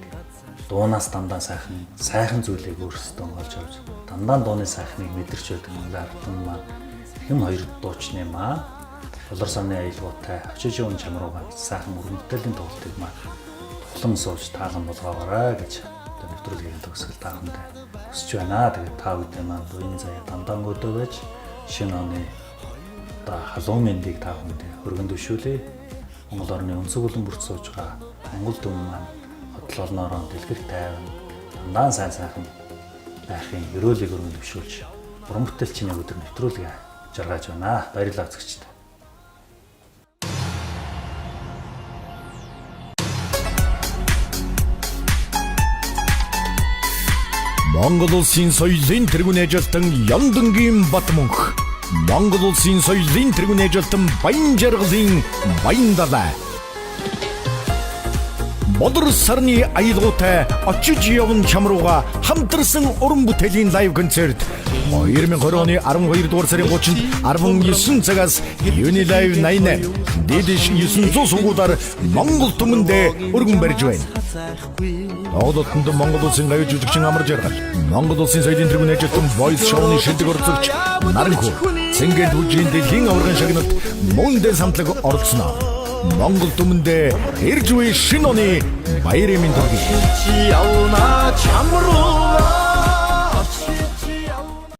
Дуунаас дандаа сайхан сайхан зүйлийг өөрсдөө олж авч дандаа дууны сайхныг мэдэрч байдаг Монгол ард түмэн маань хэм хоёр дуучны маань Болор сарны аялгаутай очиж явна чам руугаа гэж сайхан өргөн бүтээлийн тоглолтыг маань тухлан сууж таалан болгоогоорой гэж одоо нэвтрүүлгийн төгсгөл та бүхэндээ хүсэж байна. Тэгээд та бүхэн маань буян заяа дандаа өнгөдөө байж шинэ оны одоо халуун мэндийг та бүхэндээ өргөн дэвшүүлье. Монгол орны өнцөг улам бүрт сууж байгаа Монгол түмэн маань хөдөл олноороо дэлгэр тайван дандаа сайн сайхан байхын ерөөлийг өргөн дэвшүүлж уран бүтээлчийн өдөр нэвтрүүлгээ жаргаж байна. Баярлалаа үзэгчдээ. Монгол улсын соёлын тэргүүн ажилтан Яндангийн Батмөнх. Монгол улсын соёлын тэргүүн ажилтан Баян жаргалын Баян далай. Болор сарны аялгаутай очиж явна чам руугаа хамтарсан уран бүтээлийн live концерт 2020 оны 12 дугаар сарын 30-нд 19 цагаас Unilive 88 Дэдэш 900 сувгуудаар Монгол түмэндээ өргөн барьж байна. Тоглолтод Монгол улсын гавь жүжигчин Амар Жаргал, Монгол улсын соёлын тэргүүн ажилтан Voice Show-ны шилдэг оролцогч Наранхүү, Цэнгэлд бүжгийн дэлхийн аваргын шагналт мөн самтлаг оролцоно. Монгол түмэндээ ирж буй шинэ оны баярын мэнд хүргэе. Явна чам руугаа.